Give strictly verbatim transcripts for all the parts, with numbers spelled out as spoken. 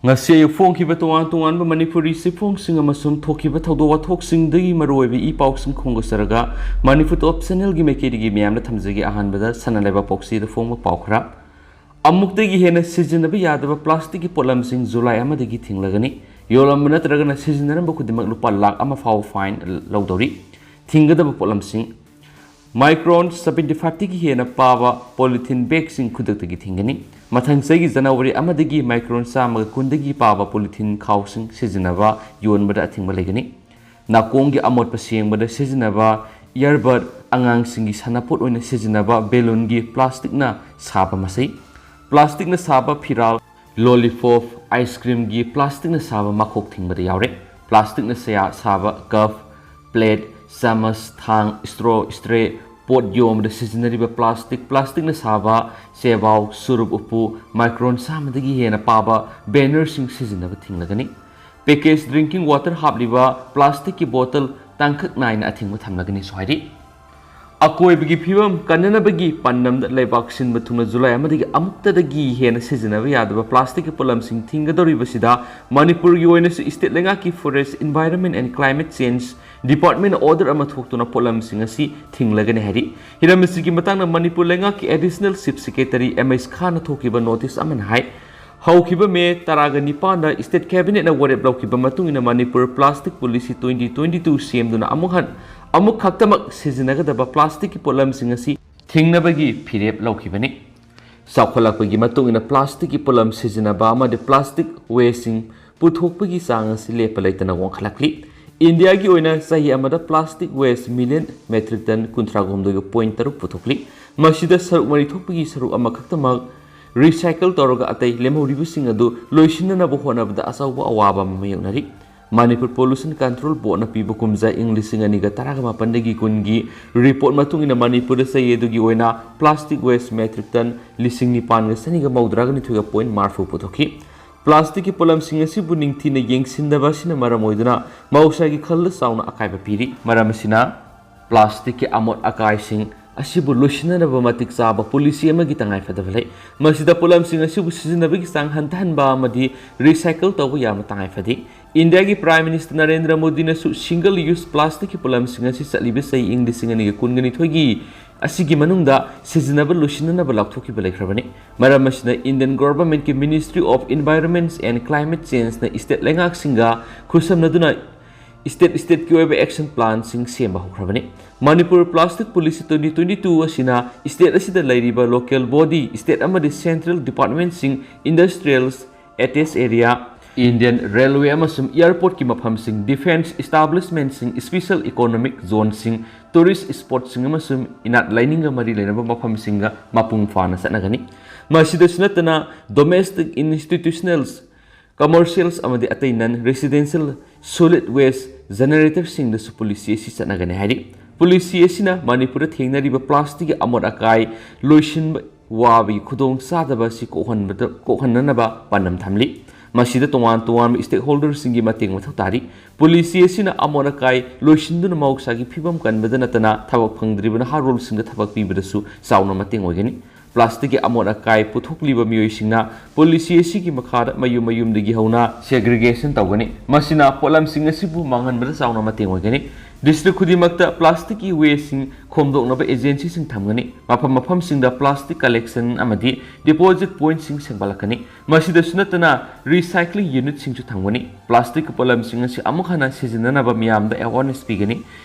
ꯉꯁꯤ ꯑꯌꯨꯛ ꯐꯣꯡꯈꯤꯕ ꯇꯣꯉꯥꯟ ꯇꯣꯉꯥꯟꯕ ꯃꯅꯤꯄꯨꯔꯤ ꯆꯦꯐꯣꯡꯁꯤꯡ ꯑꯃꯁꯨꯡ ꯊꯣꯛꯈꯤꯕ ꯊꯧꯗꯣꯛ ꯋꯥꯊꯣꯛꯁꯤꯡꯗꯒꯤ ꯃꯔꯨꯑꯣꯏꯕ ꯏ ꯄꯥꯎꯁꯤꯡ ꯈꯣꯝꯒꯠꯆꯔꯒ ꯃꯅꯤꯄꯨꯔ ꯇꯣꯞ ꯆꯦꯅꯦꯜꯒꯤ ꯃꯥꯏꯀꯩꯗꯒꯤ ꯃꯌꯥꯝꯗ ꯊꯝꯖꯒꯦ꯫ ꯑꯍꯥꯟꯕꯗ ꯁꯅꯥ ꯂꯩꯕꯥꯛ ꯄꯥꯎꯆꯦꯗ ꯐꯣꯡꯕ ꯄꯥꯎ ꯈꯔ꯫ ꯑꯃꯨꯛꯇꯒꯤ ꯍꯦꯟꯅ ꯁꯤꯖꯤꯟꯅꯕ ꯌꯥꯗꯕ ꯄ꯭ꯂꯥꯁꯇꯤꯛꯀꯤ ꯄꯣꯠꯂꯝꯁꯤꯡ ꯖꯨꯂꯥꯏ ꯑꯃꯗꯒꯤ ꯊꯤꯡꯂꯒꯅꯤ꯫ ꯌꯣꯜꯂꯝꯕ ꯅꯠꯇ꯭ꯔꯒꯅ ꯁꯤꯖꯤꯟꯅꯔꯝꯕ ꯈꯨꯗꯤꯡꯃꯛ ꯂꯨꯄꯥ ꯂꯥꯈ ꯑꯃ ꯐꯥꯎꯕ ꯐꯥꯏꯟ ꯂꯧꯗꯧꯔꯤ꯫ ꯊꯤꯡꯒꯗꯕ ꯄꯣꯠꯂꯝꯁꯤꯡ: ꯃꯥꯏꯀ꯭ꯔꯣꯟ ꯁꯚꯦꯟꯇꯤ ꯐꯥꯏꯚꯇꯒꯤ ꯍꯦꯟꯅ ꯄꯥꯕ ꯄꯣꯂꯤꯊꯤꯟ ꯕꯦꯒꯁꯤꯡ ꯈꯨꯗꯛꯇꯒꯤ ꯊꯤꯡꯒꯅꯤ꯫ ꯃꯊꯪ ꯆꯍꯤꯒꯤ ꯖꯅꯋꯥꯔꯤ ꯑꯃꯗꯒꯤ ꯃꯥꯏꯀ꯭ꯔꯣꯟ ꯆꯥꯝꯃꯒ ꯀꯨꯟꯗꯒꯤ ꯄꯥꯕ ꯄꯣꯂꯤꯊꯤꯟ ꯈꯥꯎꯁꯤꯡ ꯁꯤꯖꯤꯟꯅꯕ ꯌꯣꯟꯕꯗ ꯑꯊꯤꯡꯕ ꯂꯩꯒꯅꯤ꯫ ꯅꯥꯀꯣꯡꯒꯤ ꯑꯃꯣꯠꯄ ꯁꯦꯡꯕꯗ ꯁꯤꯖꯤꯟꯅꯕ ꯏꯌꯔꯕꯗ, ꯑꯉꯥꯡꯁꯤꯡꯒꯤ ꯁꯥꯟꯅꯄꯣꯠ ꯑꯣꯏꯅ ꯁꯤꯖꯤꯟꯅꯕ ꯕꯦꯂꯨꯟꯒꯤ ꯄ꯭ꯂꯥꯁꯇꯤꯛꯅ ꯁꯥꯕ ꯃꯆꯩ, ꯄ꯭ꯂꯥꯁꯇꯤꯛꯅ ꯁꯥꯕ ꯐꯤꯔꯥꯜ, ꯂꯣꯂꯤꯄꯣꯞ, ꯑꯥꯏꯁ ꯀ꯭ꯔꯤꯝꯒꯤ ꯄ꯭ꯂꯥꯁꯇꯤꯛꯅ ꯁꯥꯕ ꯃꯈꯣꯛ ꯊꯤꯡꯕꯗ ꯌꯥꯎꯔꯦ꯫ ꯄ꯭ꯂꯥꯁꯇꯤꯛꯅ ꯁꯥ-, ꯁꯥꯕ ꯀꯞ, ꯄ꯭ꯂꯦꯠ, ꯆꯥꯃꯁ, ꯊꯥꯡ, ꯁ꯭ꯇ꯭ꯔꯣ, ꯁ꯭ꯇ꯭ꯔꯦ, ꯄꯣꯠ ꯌꯣꯝꯕꯗ ꯁꯤꯖꯤꯟꯅꯔꯤꯕ ꯄ꯭ꯂꯥꯁꯇꯤꯛ, ꯄ꯭ꯂꯥꯁꯇꯤꯛꯅ ꯁꯥꯕ ꯆꯦꯕꯥꯎ, ꯁꯨꯔꯨꯞ ꯎꯄꯨ, ꯃꯥꯏꯀ꯭ꯔꯣꯟ ꯆꯥꯝꯃꯗꯒꯤ ꯍꯦꯟꯅ ꯄꯥꯕ ꯕꯦꯅꯔꯁꯤꯡ ꯁꯤꯖꯤꯟꯅꯕ ꯊꯤꯡꯂꯒꯅꯤ꯫ ꯄꯦꯀꯦꯖ ꯗ꯭ꯔꯤꯡꯀꯤꯡ ꯋꯥꯇꯔ ꯍꯥꯞꯂꯤꯕ ꯄ꯭ꯂꯥꯁꯇꯤꯛꯀꯤ ꯕꯣꯇꯜ ꯇꯥꯡꯀꯛ ꯅꯥꯏꯅ ꯑꯊꯤꯡꯕ ꯊꯝꯂꯒꯅꯤꯁꯨ ꯍꯥꯏꯔꯤ꯫ ꯑꯀꯣꯏꯕꯒꯤ ꯐꯤꯕꯝ ꯀꯟꯅꯅꯕꯒꯤ ꯄꯥꯟꯗꯝꯗ ꯂꯩꯕꯥꯛ ꯁꯤꯟꯕ ꯊꯨꯡꯅ ꯖꯨꯂꯥꯏ ꯑꯃꯗꯒꯤ ꯑꯃꯨꯛꯇꯗꯒꯤ ꯍꯦꯟꯅ ꯁꯤꯖꯤꯟꯅꯕ ꯌꯥꯗꯕ ꯄ꯭ꯂꯥꯁꯇꯤꯛꯀꯤ ꯄꯣꯠꯂꯝꯁꯤꯡ ꯊꯤꯡꯒꯗꯧꯔꯤꯕꯁꯤꯗ ꯃꯅꯤꯄꯨꯔꯒꯤ ꯑꯣꯏꯅꯁꯨ ꯁ꯭ꯇꯦꯠ ꯂꯩꯉꯥꯛꯀꯤ Forest, Environment and Climate Change Department order ꯑꯃ ꯊꯣꯛꯇꯨꯅ ꯄꯣꯠꯂꯝꯁꯤꯡ ꯑꯁꯤ ꯊꯤꯡꯂꯒꯅꯤ ꯍꯥꯏꯔꯤ꯫ ꯍꯤꯔꯝ ꯑꯁꯤꯒꯤ ꯃꯇꯥꯡꯗ ꯃꯅꯤꯄꯨꯔ ꯂꯩꯉꯥꯛꯀꯤ Additional Chief Secretary M H ꯈꯥꯟꯅ ꯊꯣꯛꯈꯤꯕ ꯅꯣꯇꯤꯁ ꯑꯃꯅ ꯍꯥꯏ, ꯍꯧꯈꯤꯕ ꯃꯦ ꯇꯔꯥꯒ ꯅꯤꯄꯥꯟꯗ ꯁ꯭ꯇꯦꯠ ꯀꯦꯕꯤꯅꯦꯠꯅ ꯋꯥꯔꯦꯞ ꯂꯧꯈꯤꯕ ꯃꯇꯨꯡ ꯏꯟꯅ Manipur plastic policy twenty twenty two ꯁꯦꯝꯗꯨꯅ ꯑꯃꯨꯛ ꯍꯟ-, ꯑꯃꯨꯛ ꯈꯛꯇꯃꯛ ꯁꯤꯖꯤꯟꯅꯒꯗꯕ ꯄ꯭ꯂꯥꯁꯇꯤꯛꯀꯤ ꯄꯣꯠꯂꯝꯁꯤꯡ ꯑꯁꯤ ꯊꯤꯡꯅꯕꯒꯤ ꯐꯤꯔꯦꯞ ꯂꯧꯈꯤꯕꯅꯤ꯫ ꯆꯥꯎꯈꯠꯂꯛꯄꯒꯤ ꯃꯇꯨꯡ ꯏꯟꯅ ꯄ꯭ꯂꯥꯁꯇꯤꯛꯀꯤ ꯄꯣꯠꯂꯝ ꯁꯤꯖꯤꯟꯅꯕ ꯑꯃꯗꯤ ꯄ꯭ꯂꯥꯁꯇꯤꯛ ꯋꯦꯁꯁꯤꯡ ꯄꯨꯊꯣꯛꯄꯒꯤ ꯆꯥꯡ ꯑꯁꯤ ꯂꯦꯞꯄ ꯂꯩꯇꯅ ꯋꯥꯡꯈꯠꯂꯛꯂꯤ꯫ ꯏꯟꯗꯤꯌꯥꯒꯤ ꯑꯣꯏꯅ ꯆꯍꯤ ꯑꯃꯗ plastic west million metric ton ꯀꯨꯟꯊ꯭ꯔꯥꯒ ꯍꯨꯝꯗꯣꯏꯒ ꯄꯣꯏꯟ ꯇꯔꯨꯛ ꯄꯨꯊꯣꯛꯂꯤ꯫ ꯃꯁꯤꯗ ꯁꯔꯨꯛ ꯃꯔꯤ ꯊꯣꯛꯄꯒꯤ ꯁꯔꯨꯛ ꯑꯃꯈꯛꯇꯃꯛ ꯔꯤꯁꯥꯏꯀꯜ ꯇꯧꯔꯒ ꯑꯇꯩ ꯂꯦꯝꯍꯧꯔꯤꯕꯁꯤꯡ ꯑꯗꯨ ꯂꯣꯏꯁꯤꯟꯅꯅꯕ ꯍꯣꯠꯅꯕꯗ ꯑꯆꯧꯕ ꯑꯋꯥꯕ ꯑꯃ ꯃꯥꯌꯣꯛꯅꯔꯤ꯫ ꯃꯅꯤꯄꯨꯔ ꯄꯣꯂꯨꯁꯟ ꯀꯟꯇ꯭ꯔꯣꯜ ꯕꯣꯔꯗꯅ ꯄꯤꯕ ꯀꯨꯝꯖꯥ ꯏꯪ ꯂꯤꯁꯤꯡ ꯑꯅꯤꯒ ꯇꯔꯥꯒ ꯃꯥꯄꯟꯗꯒꯤ ꯀꯨꯟꯒꯤ ꯔꯤꯄꯣꯔꯠ ꯃꯇꯨꯡ ꯏꯟꯅ ꯃꯅꯤꯄꯨꯔꯗ ꯆꯍꯤ ꯑꯗꯨꯒꯤ ꯑꯣꯏꯅ ꯄ꯭ꯂꯥꯁꯇꯤꯛ ꯋꯦꯁ ꯃꯦꯇ꯭ꯔꯤꯛ ꯇꯟ ꯂꯤꯁꯤꯡ ꯅꯤꯄꯥꯟꯒ ꯆꯅꯤꯒ ꯃꯧꯗ꯭ꯔꯥꯒ ꯅꯤꯊꯣꯏꯒ ꯄꯣꯏꯟ ꯃꯔꯤꯐꯨ ꯄꯨꯊꯣꯛꯈꯤ꯫ ꯄ꯭ꯂꯥꯁꯇꯤꯛꯀꯤ ꯄꯣꯠꯂꯝꯁꯤꯡ ꯑꯁꯤꯕꯨ ꯅꯤꯡꯊꯤꯅ ꯌꯦꯡꯁꯤꯟꯗꯕ ꯑꯁꯤꯅ ꯃꯔꯝ ꯑꯣꯏꯗꯨꯅ ꯃꯍꯧꯁꯥꯒꯤ ꯈꯜꯗ ꯆꯥꯎꯅ ꯑꯀꯥꯏꯕ ꯄꯤꯔꯤ꯫ ꯃꯔꯝ ꯑꯁꯤꯅ ꯄ꯭ꯂꯥꯁꯇꯤꯛꯀꯤ ꯑꯃꯣꯠ ꯑꯀꯥꯏꯁꯤꯡ ꯑꯁꯤꯕꯨ ꯂꯣꯏꯁꯤꯟꯅꯅꯕ ꯃꯇꯤꯛ ꯆꯥꯕ ꯄꯣꯂꯤꯁꯤ ꯑꯃꯒꯤ ꯇꯉꯥꯏꯐꯗꯕ ꯂꯩ꯫ ꯃꯁꯤꯗ ꯄꯣꯠꯂꯝꯁꯤꯡ ꯑꯁꯤꯕꯨ ꯁꯤꯖꯤꯟꯅꯕꯒꯤ ꯆꯥꯡ ꯍꯟꯊꯍꯟꯕ ꯑꯃꯗꯤ ꯔꯤꯁꯥꯏꯀꯜ ꯇꯧꯕ ꯌꯥꯝꯅ ꯇꯉꯥꯏꯐꯗꯦ꯫ ꯏꯟꯗꯤꯌꯥꯒꯤ ꯄ꯭ꯔꯥꯏꯝ ꯃꯤꯅꯤꯁꯇꯔ ꯅꯔꯦꯟꯗ꯭ꯔ ꯃꯣꯗꯤꯅꯁꯨ ꯁꯤꯡꯒꯜ ꯌꯨꯁ ꯄ꯭ꯂꯥꯁꯇꯤꯛꯀꯤ ꯄꯣꯠꯂꯝꯁꯤꯡ ꯑꯁꯤ ꯆꯠꯂꯤꯕ ꯆꯍꯤ ꯏꯪ ꯂꯤꯁꯤꯡ ꯑꯅꯤꯒ ꯀꯨꯟꯒ ꯅꯤꯊꯣꯏꯒꯤ ꯑꯁꯤꯒꯤ ꯃꯅꯨꯡꯗ ꯁꯤꯖꯤꯟꯅꯕ ꯂꯣꯏꯁꯤꯟꯅꯅꯕ ꯂꯥꯎꯊꯣꯛꯈꯤꯕ ꯂꯩꯈ꯭ꯔꯕꯅꯤ꯫ ꯃꯔꯝ ꯑꯁꯤꯅ ꯏꯟꯗꯤꯌꯟ ꯒꯣꯚꯔꯟꯃꯦꯟꯠꯀꯤ Ministry of Environment and Climate Changeꯅ ꯏꯁꯇꯦꯠ ꯂꯩꯉꯥꯛꯁꯤꯡꯒ ꯈꯨꯠꯁꯝꯅꯗꯨꯅ ꯏꯁꯇꯦꯠ ꯏꯁꯇꯦꯠꯀꯤ ꯑꯣꯏꯕ ꯑꯦꯛꯁꯟ ꯄ꯭ꯂꯥꯟꯁꯤꯡ ꯁꯦꯝꯕ ꯍꯧꯈ꯭ꯔꯕꯅꯤ꯫ Manipur plastic policy twenty twenty two ꯑꯁꯤꯅ ꯏꯁꯇꯦꯠ ꯑꯁꯤꯗ ꯂꯩꯔꯤꯕ ꯂꯣꯀꯦꯜ ꯕꯣꯗꯤ, ꯏꯁꯇꯦꯠ ꯑꯃꯗꯤ ꯁꯦꯟꯇ꯭ꯔꯦꯜ ꯗꯤꯄꯥꯔꯠꯃꯦꯟꯠꯁꯤꯡ, industrials, attach area, Indian railway ꯑꯃꯁꯨꯡ ꯑꯦꯌꯔꯄꯣꯔꯠꯀꯤ ꯃꯐꯝꯁꯤꯡ, ꯗꯤꯐꯦꯟꯁ ꯏꯁꯇꯥꯕ꯭ꯂꯤꯁꯃꯦꯟꯠꯁꯤꯡ, ꯏꯁꯄꯤꯁꯦꯜ ꯏꯀꯣꯅꯣꯃꯤꯛ ꯖꯣꯟꯁꯤꯡ, ꯇꯨꯔꯤꯁ ꯏꯁꯄꯣꯠꯁꯤꯡ ꯑꯃꯁꯨꯡ ꯏꯅꯥꯠ ꯂꯥꯏꯅꯤꯡꯒ ꯃꯔꯤ ꯂꯩꯅꯕ ꯃꯐꯝꯁꯤꯡꯒ ꯃꯄꯨꯡ ꯐꯥꯅ ꯆꯠꯅꯒꯅꯤ꯫ ꯃꯁꯤꯗꯁꯨ ꯅꯠꯇꯅ ꯗꯣꯃꯦꯁꯇꯤꯛ, ꯏꯟꯁꯇꯤꯇ꯭ꯌꯨꯁꯅꯦꯜꯁ, ꯀꯃꯔꯁꯤꯌꯦꯜꯁ ꯑꯃꯗꯤ ꯑꯇꯩ ꯅꯟ ꯔꯦꯁꯤꯗꯦꯟꯁꯤꯌꯦꯜ ꯁꯣꯂꯤꯗ ꯋꯦꯁ ꯖꯦꯅꯔꯦꯇꯔꯁꯤꯡꯗꯁꯨ ꯄꯣꯂꯤꯁꯤ ꯑꯁꯤ ꯆꯠꯅꯒꯅꯤ ꯍꯥꯏꯔꯤ꯫ ꯄꯣꯂꯤꯁꯤ ꯑꯁꯤꯅ ꯃꯅꯤꯄꯨꯔꯗ ꯊꯦꯡꯅꯔꯤꯕ ꯄ꯭ꯂꯥꯁꯇꯤꯛꯀꯤ ꯑꯃꯣꯠ ꯑꯀꯥꯏ ꯂꯣꯏꯁꯤꯟꯕ ꯋꯥꯕꯒꯤ ꯈꯨꯗꯣꯡꯆꯥꯗꯕ ꯑꯁꯤ ꯀꯣꯛꯍꯟꯕꯗ, ꯀꯣꯛꯍꯟꯅꯅꯕ ꯄꯥꯟꯗꯝ ꯊꯝꯂꯤ꯫ ꯃꯁꯤꯗ ꯇꯣꯉꯥꯟ ꯇꯣꯉꯥꯟꯕ ꯁ꯭ꯇꯦꯛꯍꯣꯜꯗꯔꯁꯤꯡꯒꯤ ꯃꯇꯦꯡ ꯃꯊꯧ ꯇꯥꯔꯤ꯫ ꯄꯣꯂꯤꯁꯤ ꯑꯁꯤꯅ ꯑꯃꯣꯠ ꯑꯀꯥꯏ ꯂꯣꯏꯁꯤꯟꯗꯨꯅ ꯃꯍꯧꯁꯥꯒꯤ ꯐꯤꯕꯝ ꯀꯟꯕꯗ ꯅꯠꯇꯅ ꯊꯕꯛ ꯐꯪꯗ꯭ꯔꯤꯕ ꯅꯍꯥꯔꯣꯜꯁꯤꯡꯗ ꯊꯕꯛ ꯄꯤꯕꯗꯁꯨ ꯆꯥꯎꯅ ꯃꯇꯦꯡ ꯑꯣꯏꯒꯅꯤ꯫ ꯄ꯭ꯂꯥꯁꯇꯤꯛꯀꯤ ꯑꯃꯣꯠ ꯑꯀꯥꯏ ꯄꯨꯊꯣꯛꯂꯤꯕ ꯃꯤꯑꯣꯏꯁꯤꯡꯅ ꯄꯣꯂꯤꯁꯤ ꯑꯁꯤꯒꯤ ꯃꯈꯥꯗ ꯃꯌꯨꯝ ꯃꯌꯨꯝꯗꯒꯤ ꯍꯧꯅ ꯁꯦꯒ꯭ꯔꯤꯒꯦꯁꯟ ꯇꯧꯒꯅꯤ꯫ ꯃꯁꯤꯅ ꯄꯣꯠꯂꯝꯁꯤꯡ ꯑꯁꯤꯕꯨ ꯃꯥꯡꯍꯟꯕꯗ ꯆꯥꯎꯅ ꯃꯇꯦꯡ ꯑꯣꯏꯒꯅꯤ꯫ ꯗꯤꯁꯇ꯭ꯔꯤꯛ ꯈꯨꯗꯤꯡꯃꯛꯇ ꯄ꯭ꯂꯥꯁꯇꯤꯛꯀꯤ ꯋꯦꯁꯁꯤꯡ ꯈꯣꯝꯗꯣꯛꯅꯕ ꯑꯦꯖꯦꯟꯁꯤꯁꯤꯡ ꯊꯝꯒꯅꯤ꯫ ꯃꯐꯝ ꯃꯐꯝꯁꯤꯡꯗ ꯄ꯭ꯂꯥꯁꯇꯤꯛ ꯀꯂꯦꯛꯁꯟ ꯑꯃꯗꯤ ꯗꯤꯄꯣꯖꯤꯠ ꯄꯣꯏꯟꯠꯁꯤꯡ ꯁꯦꯝꯒꯠꯂꯛꯀꯅꯤ꯫ ꯃꯁꯤꯗꯁꯨ ꯅꯠꯇꯅ ꯔꯤꯁꯥꯏꯀ꯭ꯂꯤꯡ ꯌꯨꯅꯤꯠꯁꯤꯡꯁꯨ ꯊꯝꯒꯅꯤ꯫ ꯄ꯭ꯂꯥꯁꯇꯤꯛꯀꯤ ꯄꯣꯠꯂꯝꯁꯤꯡ ꯑꯁꯤ ꯑꯃꯨꯛ ꯍꯟꯅ ꯁꯤꯖꯤꯟꯅꯅꯕ ꯃꯤꯌꯥꯝꯗ ꯑꯦꯋꯥꯔꯅꯦꯁ ꯄꯤꯒꯅꯤ꯫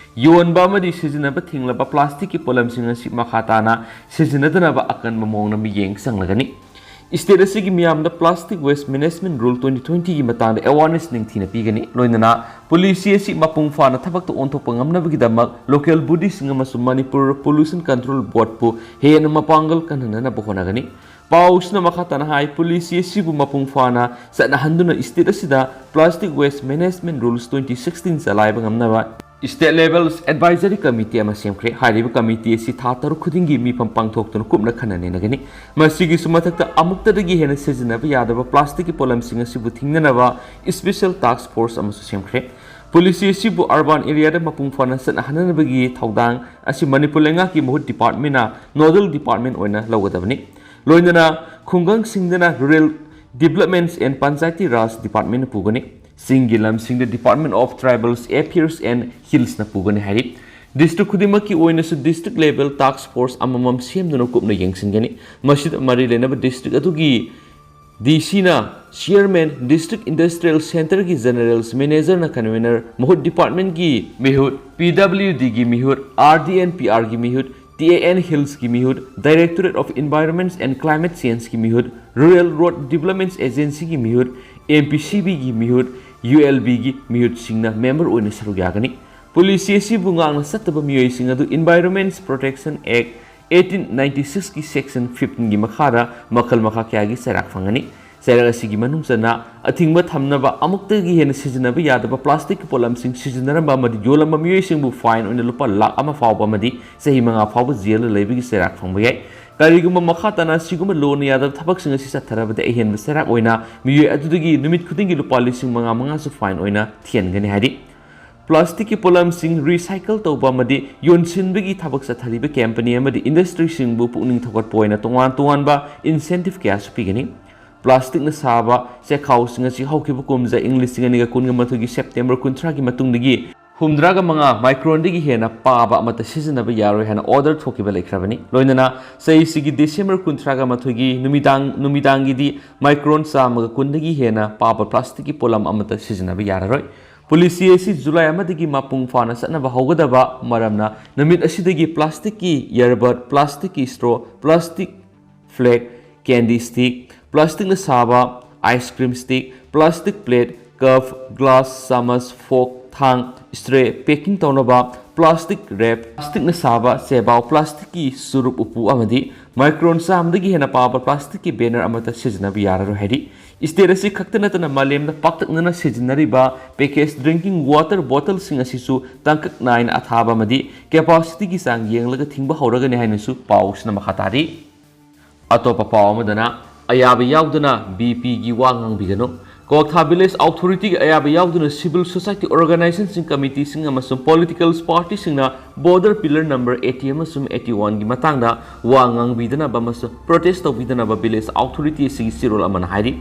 ꯌꯣꯟꯕ ꯑꯃꯗꯤ ꯁꯤꯖꯤꯟꯅꯕ ꯊꯤꯡꯂꯕ ꯄ꯭ꯂꯥꯁꯇꯤꯛꯀꯤ ꯄꯣꯠꯂꯝꯁꯤꯡ ꯑꯁꯤ ꯃꯈꯥ ꯇꯥꯅ ꯁꯤꯖꯤꯟꯅꯗꯅꯕ ꯑꯀꯟꯕ ꯃꯑꯣꯡꯗ ꯃꯤꯠꯌꯦꯡ ꯆꯪꯂꯒꯅꯤ꯫ ꯁ꯭ꯇꯦꯠ ꯑꯁꯤꯒꯤ ꯃꯤꯌꯥꯝꯗ Plastic Waste Management Rule twenty twenty ꯒꯤ ꯃꯇꯥꯡꯗ ꯑꯦꯋꯥꯔꯅꯦꯁ ꯅꯤꯡꯊꯤꯅ ꯄꯤꯒꯅꯤ꯫ ꯂꯣꯏꯅꯅ ꯄꯣꯂꯤꯁꯤ ꯑꯁꯤ ꯃꯄꯨꯡ ꯐꯥꯅ ꯊꯕꯛꯇ ꯑꯣꯟꯊꯣꯛꯄ ꯉꯝꯅꯕꯒꯤꯗꯃꯛ ꯂꯣꯀꯦꯜ ꯕꯣꯗꯤꯁꯤꯡ ꯑꯃꯁꯨꯡ ꯃꯅꯤꯄꯨꯔ ꯄꯣꯂꯨꯁꯟ ꯀꯟꯇ꯭ꯔꯣꯜ ꯕꯣꯔꯗꯄꯨ ꯍꯦꯟꯅ ꯃꯄꯥꯡꯒꯜ ꯀꯟꯍꯟꯅꯅꯕ ꯍꯣꯠꯅꯒꯅꯤ꯫ ꯄꯥꯎꯁꯤꯅ ꯃꯈꯥ ꯇꯥꯅ ꯍꯥꯏ, ꯄꯣꯂꯤꯁꯤ ꯑꯁꯤꯕꯨ ꯃꯄꯨꯡ ꯐꯥꯅ ꯆꯠꯅꯍꯟꯗꯨꯅ ꯁ꯭ꯇꯦꯠ ꯑꯁꯤꯗ Plastic Waste Management Rules twenty sixteen ꯆꯂꯥꯏꯕ ꯉꯝꯅꯕ ꯁ꯭ꯇꯦꯠ ꯂꯦꯚꯦꯜ ꯑꯦꯗꯚꯥꯏꯖꯔꯤ ꯀꯃꯤꯇꯤ ꯑꯃ ꯁꯦꯝꯈ꯭ꯔꯦ꯫ ꯍꯥꯏꯔꯤꯕ ꯀꯃꯤꯇꯤ ꯑꯁꯤ ꯊꯥ ꯇꯔꯨꯛ ꯈꯨꯗꯤꯡꯒꯤ ꯃꯤꯐꯝ ꯄꯥꯡꯊꯣꯛꯇꯨꯅ ꯀꯨꯞꯅ ꯈꯟꯅ ꯅꯩꯅꯒꯅꯤ꯫ ꯃꯁꯤꯒꯤꯁꯨ ꯃꯊꯛꯇ, ꯑꯃꯨꯛꯇꯗꯒꯤ ꯍꯦꯟꯅ ꯁꯤꯖꯤꯟꯅꯕ ꯌꯥꯗꯕ ꯄ꯭ꯂꯥꯁꯇꯤꯛꯀꯤ ꯄꯣꯠꯂꯝꯁꯤꯡ ꯑꯁꯤꯕꯨ ꯊꯤꯡꯅꯅꯕ ꯁ꯭ꯄꯦꯁꯦꯜ ꯇꯥꯁꯛ ꯐꯣꯔꯁ ꯑꯃꯁꯨ ꯁꯦꯝꯈ꯭ꯔꯦ꯫ ꯄꯣꯂꯤꯁꯤ ꯑꯁꯤꯕꯨ ꯑꯔꯕꯥꯟ ꯑꯦꯔꯤꯌꯥꯗ ꯃꯄꯨꯡ ꯐꯥꯅ ꯆꯠꯅꯍꯟꯅꯕꯒꯤ ꯊꯧꯗꯥꯡ ꯑꯁꯤ ꯃꯅꯤꯄꯨꯔ ꯂꯩꯉꯥꯛꯀꯤ ꯃꯍꯨꯠ ꯗꯤꯄꯥꯔꯠꯃꯦꯟꯅ ꯅꯣꯗꯜ ꯗꯤꯄꯥꯔꯠꯃꯦꯟ ꯑꯣꯏꯅ ꯂꯧꯒꯗꯕꯅꯤ꯫ ꯂꯣꯏꯅꯅ ꯈꯨꯡꯒꯪꯁꯤꯡꯗꯅ ꯔꯨꯔꯦꯜ ꯗꯤꯕꯂꯞꯃꯦꯟꯠꯁ ꯑꯦꯟ ꯄꯟꯆꯥꯌꯇꯤ ꯔꯥꯖ ꯗꯤꯄꯥꯔꯠꯃꯦꯟꯅ ꯄꯨꯒꯅꯤ꯫ ꯆꯤꯡꯒꯤ ꯂꯝꯁꯤꯡꯗ department of tribals affairs and ꯍꯤꯜꯁꯅ ꯄꯨꯒꯅꯤ ꯍꯥꯏꯔꯤ꯫ ꯗꯤꯁꯇ꯭ꯔꯤꯛ ꯈꯨꯗꯤꯡꯃꯛꯀꯤ ꯑꯣꯏꯅꯁꯨ ꯗꯤꯁꯇ꯭ꯔꯤꯛ ꯂꯦꯚꯦꯜ ꯇꯥꯛꯁ ꯐꯣꯔꯁ ꯑꯃꯃꯝ ꯁꯦꯝꯗꯨꯅ ꯀꯨꯞꯅ ꯌꯦꯡꯁꯤꯟꯒꯅꯤ꯫ ꯃꯁꯤꯗ ꯃꯔꯤ ꯂꯩꯅꯕ ꯗꯤꯁꯇ꯭ꯔꯤꯛ ꯑꯗꯨꯒꯤ ꯗꯤ ꯁꯤꯅ ꯆꯤꯌꯔꯃꯦꯟ, ꯗꯤꯁꯇ꯭ꯔꯤꯛ ꯏꯟꯗꯁꯇ꯭ꯔꯤꯌꯦꯜ ꯁꯦꯟꯇꯔꯒꯤ ꯖꯦꯅꯔꯦꯜꯁ ꯃꯦꯅꯦꯖꯔꯅ ꯀꯟꯚꯦꯅꯔ, ꯃꯍꯨꯠ ꯗꯤꯄꯥꯔꯠꯃꯦꯟꯒꯤ ꯃꯤꯍꯨꯠ, ꯄꯤ ꯗꯕ꯭ꯂꯤꯌꯨ ꯗꯤꯒꯤ ꯃꯤꯍꯨꯠ, ꯑꯥꯔ ꯗꯤ ꯑꯦꯟ ꯄꯤ ꯑꯥꯔꯒꯤ ꯃꯤꯍꯨꯠ, ꯇꯤ ꯑꯦ ꯑꯦꯟ ꯍꯤꯜꯁꯀꯤ ꯃꯤꯍꯨꯠ, directorate of environment and climate ꯆꯦꯟꯖꯀꯤ ꯃꯤꯍꯨꯠ, ꯔꯨꯔꯦꯜ ꯔꯣꯗ ꯗꯤꯕꯂꯞꯃꯦꯟꯠ ꯑꯦꯖꯦꯟꯁꯤꯒꯤ ꯃꯤꯍꯨꯠ, ꯑꯦꯝ ꯄꯤ ꯁꯤ ꯕꯤꯒꯤ ꯃꯤꯍꯨꯠ, ꯌꯨ ꯑꯦꯜ ꯕꯤꯒꯤ ꯃꯤꯍꯨꯠꯁꯤꯡꯅ ꯃꯦꯝꯕꯔ ꯑꯣꯏꯅ ꯁꯔꯨꯛ ꯌꯥꯒꯅꯤ꯫ ꯄꯣꯂꯤꯁꯤ ꯑꯁꯤꯕꯨ ꯉꯥꯛꯅ ꯆꯠꯇꯕ ꯃꯤꯑꯣꯏꯁꯤꯡ ꯑꯗꯨ ꯏꯟꯚꯥꯏꯔꯣꯟꯃꯦꯟꯠ ꯄ꯭ꯔꯣꯇꯦꯛꯁꯟ ꯑꯦꯛ ꯑꯩꯠꯇꯤꯟ ꯅꯥꯏꯟꯇꯤ ꯁꯤꯛꯁꯀꯤ ꯁꯦꯛꯁꯟ ꯐꯤꯐꯇꯤꯟꯒꯤ ꯃꯈꯥꯗ ꯃꯈꯜ ꯃꯈꯥ ꯀꯌꯥꯒꯤ ꯆꯩꯔꯥꯛ ꯐꯪꯒꯅꯤ꯫ ꯆꯩꯔꯥꯛ ꯑꯁꯤꯒꯤ ꯃꯅꯨꯡ ꯆꯟꯅ ꯑꯊꯤꯡꯕ ꯊꯝꯅꯕ ꯑꯃꯨꯛꯇꯒꯤ ꯍꯦꯟꯅ ꯁꯤꯖꯤꯟꯅꯕ ꯌꯥꯗꯕ ꯄ꯭ꯂꯥꯁꯇꯤꯛꯀꯤ ꯄꯣꯠꯂꯝꯁꯤꯡ ꯁꯤꯖꯤꯟꯅꯔꯝꯕ ꯑꯃꯗꯤ ꯌꯣꯜꯂꯝꯕ ꯃꯤꯑꯣꯏꯁꯤꯡꯕꯨ ꯐꯥꯏꯟ ꯑꯣꯏꯅ ꯂꯨꯄꯥ ꯂꯥꯈ ꯑꯃ ꯐꯥꯎꯕ ꯑꯃꯗꯤ ꯆꯍꯤ ꯃꯉꯥ ꯐꯥꯎꯕ ꯖꯦꯜꯗ ꯂꯩꯕꯒꯤ ꯆꯩꯔꯥꯛ ꯐꯪꯕ ꯌꯥꯏ꯫ ꯀꯔꯤꯒꯨꯝꯕ ꯃꯈꯥ ꯇꯥꯅ ꯑꯁꯤꯒꯨꯝꯕ ꯂꯣꯟꯅ ꯌꯥꯗꯕ ꯊꯕꯛꯁꯤꯡ ꯑꯁꯤ ꯆꯠꯊꯔꯕꯗꯤ ꯑꯍꯦꯟꯕ ꯆꯩꯔꯥꯛ ꯑꯣꯏꯅ ꯃꯤꯑꯣꯏ ꯑꯗꯨꯗꯒꯤ ꯅꯨꯃꯤꯠ ꯈꯨꯗꯤꯡꯒꯤ ꯂꯨꯄꯥ ꯂꯤꯁꯤꯡ ꯃꯉꯥ ꯃꯉꯥꯁꯨ ꯐꯥꯏꯟ ꯑꯣꯏꯅ ꯊꯤꯍꯟꯒꯅꯤ ꯍꯥꯏꯔꯤ꯫ ꯄ꯭ꯂꯥꯁꯇꯤꯛꯀꯤ ꯄꯣꯠꯂꯝꯁꯤꯡ ꯔꯤꯁꯥꯏꯀꯜ ꯇꯧꯕ ꯑꯃꯗꯤ ꯌꯣꯟꯁꯤꯟꯕꯒꯤ ꯊꯕꯛ ꯆꯠꯊꯔꯤꯕ ꯀꯝꯄꯅꯤ ꯑꯃꯗꯤ ꯏꯟꯗꯁꯇ꯭ꯔꯤꯁꯤꯡꯕꯨ ꯄꯨꯛꯅꯤꯡ ꯊꯧꯒꯠꯄ ꯑꯣꯏꯅ ꯇꯣꯉꯥꯟ ꯇꯣꯉꯥꯟꯕ ꯏꯟꯁꯦꯟꯇꯤꯚ ꯀꯌꯥꯁꯨ ꯄꯤꯒꯅꯤ꯫ ꯄ꯭ꯂꯥꯁꯇꯤꯛꯅ ꯁꯥꯕ ꯆꯦꯈꯥꯎꯁꯤꯡ ꯑꯁꯤ ꯍꯧꯈꯤꯕ ꯀꯨꯝꯖꯥ ꯏꯪ ꯂꯤꯁꯤꯡ ꯑꯅꯤꯒ ꯀꯨꯟꯒ ꯃꯥꯊꯣꯏꯒꯤ ꯁꯦꯞꯇꯦꯝꯕꯔ ꯀꯨꯟꯊ꯭ꯔꯥꯒꯤ ꯃꯇꯨꯡꯗꯒꯤ ꯍꯨꯝꯗ꯭ꯔꯥꯒ ꯃꯉꯥ ꯃꯥꯏꯀ꯭ꯔꯣꯟꯗꯒꯤ ꯍꯦꯟꯅ ꯄꯥꯕ ꯑꯃꯠꯇ ꯁꯤꯖꯤꯟꯅꯕ ꯌꯥꯔꯣꯏ ꯍꯥꯏꯅ ꯑꯣꯔꯗꯔ ꯊꯣꯛꯈꯤꯕ ꯂꯩꯈ꯭ꯔꯕꯅꯤ꯫ ꯂꯣꯏꯅꯅ ꯆꯍꯤꯁꯤꯒꯤ ꯗꯤꯁꯦꯝꯕꯔ ꯀꯨꯟꯊ꯭ꯔꯥꯒ ꯃꯥꯊꯣꯏꯒꯤ ꯅꯨꯃꯤꯗꯥꯡ, ꯅꯨꯃꯤꯗꯥꯡꯒꯤꯗꯤ ꯃꯥꯏꯀ꯭ꯔꯣꯟ ꯆꯥꯝꯃꯒ ꯀꯨꯟꯗꯒꯤ ꯍꯦꯟꯅ ꯄꯥꯕ ꯄ꯭ꯂꯥꯁꯇꯤꯛꯀꯤ ꯄꯣꯠꯂꯝ ꯑꯃꯠꯇ ꯁꯤꯖꯤꯟꯅꯕ ꯌꯥꯔꯔꯣꯏ꯫ ꯄꯣꯂꯤꯁꯤ ꯑꯁꯤ ꯖꯨꯂꯥꯏ ꯑꯃꯗꯒꯤ ꯃꯄꯨꯡ ꯐꯥꯅ ꯆꯠꯅꯕ ꯍꯧꯒꯗꯕ ꯃꯔꯝꯅ, ꯅꯨꯃꯤꯠ ꯑꯁꯤꯗꯒꯤ ꯄ꯭ꯂꯥꯁꯇꯤꯛꯀꯤ ꯏꯌꯔꯕꯗ, ꯄ꯭ꯂꯥꯁꯇꯤꯛꯀꯤ straw, plastic flag, candy stick, ꯄ꯭ꯂꯥꯁꯇꯤꯛꯅ ꯁꯥꯕ ice cream stick, plastic plate, cup, glass, ꯆꯥꯃꯁ, ꯐꯣꯛ, ꯊꯥꯡ, ꯏꯁꯇ꯭ꯔꯦ, ꯄꯦꯀꯤꯡ ꯇꯧꯅꯕ ꯄ꯭ꯂꯥꯁꯇꯤꯛ ꯔꯦꯞ, ꯄ꯭ꯂꯥꯁꯇꯤꯛꯅ ꯁꯥꯕ ꯆꯦꯕꯥꯎ, ꯄ꯭ꯂꯥꯁꯇꯤꯛꯀꯤ ꯆꯨꯔꯨꯞ ꯎꯄꯨ ꯑꯃꯗꯤ ꯃꯥꯏꯀ꯭ꯔꯣꯟ ꯆꯥꯝꯃꯗꯒꯤ ꯍꯦꯟꯅ ꯄꯥꯕ ꯄ꯭ꯂꯥꯁꯇꯤꯛꯀꯤ ꯕꯦꯅꯔ ꯑꯃꯠꯇ ꯁꯤꯖꯤꯟꯅꯕ ꯌꯥꯔꯔꯣꯏ ꯍꯥꯏꯔꯤ꯫ ꯁ꯭ꯇꯦꯠ ꯑꯁꯤ ꯈꯛꯇ ꯅꯠꯇꯅ ꯃꯥꯂꯦꯝꯗ ꯄꯥꯛꯇꯛꯅꯅ ꯁꯤꯖꯤꯟꯅꯔꯤꯕ ꯄꯦꯀꯦꯖ ꯗ꯭ꯔꯤꯡꯀꯤꯡ ꯋꯥꯇꯔ ꯕꯣꯇꯜꯁꯤꯡ ꯑꯁꯤꯁꯨ ꯇꯥꯡꯀꯛ ꯅꯥꯏꯅ ꯑꯊꯥꯕ ꯑꯃꯗꯤ ꯀꯦꯄꯥꯁꯤꯇꯤꯒꯤ ꯆꯥꯡ ꯌꯦꯡꯂꯒ ꯊꯤꯡꯕ ꯍꯧꯔꯒꯅꯤ ꯍꯥꯏꯅꯁꯨ ꯄꯥꯎꯁꯤꯅ ꯃꯈꯥ ꯇꯥꯔꯤ꯫ ꯑꯇꯣꯞꯄ ꯄꯥꯎ ꯑꯃꯗꯅ, ꯑꯌꯥꯕ ꯌꯥꯎꯗꯅ ꯕꯤ ꯄꯤꯒꯤ ꯋꯥ ꯉꯥꯡꯕꯤꯒꯅꯨ꯫ ꯀ꯭ꯋꯥꯛꯊꯥ ꯚꯤꯂꯦꯖ ꯑꯣꯊꯣꯔꯤꯇꯤꯒꯤ ꯑꯌꯥꯕ ꯌꯥꯎꯗꯨꯅ civil society organizationꯁꯤꯡ, committeeꯁꯤꯡ ꯑꯃꯁꯨꯡ political partyꯁꯤꯡꯅ border pillar number eighty ꯑꯃꯁꯨꯡ eighty oneꯒꯤ ꯃꯇꯥꯡꯗ ꯋꯥ ꯉꯥꯡꯕꯤꯗꯅꯕ ꯑꯃꯁꯨꯡ protest ꯇꯧꯕꯤꯗꯅꯕ ꯚꯤꯂꯦꯖ ꯑꯣꯊꯣꯔꯤꯇꯤ ꯑꯁꯤꯒꯤ ꯆꯦꯔꯣꯜ ꯑꯃꯅ ꯍꯥꯏꯔꯤ꯫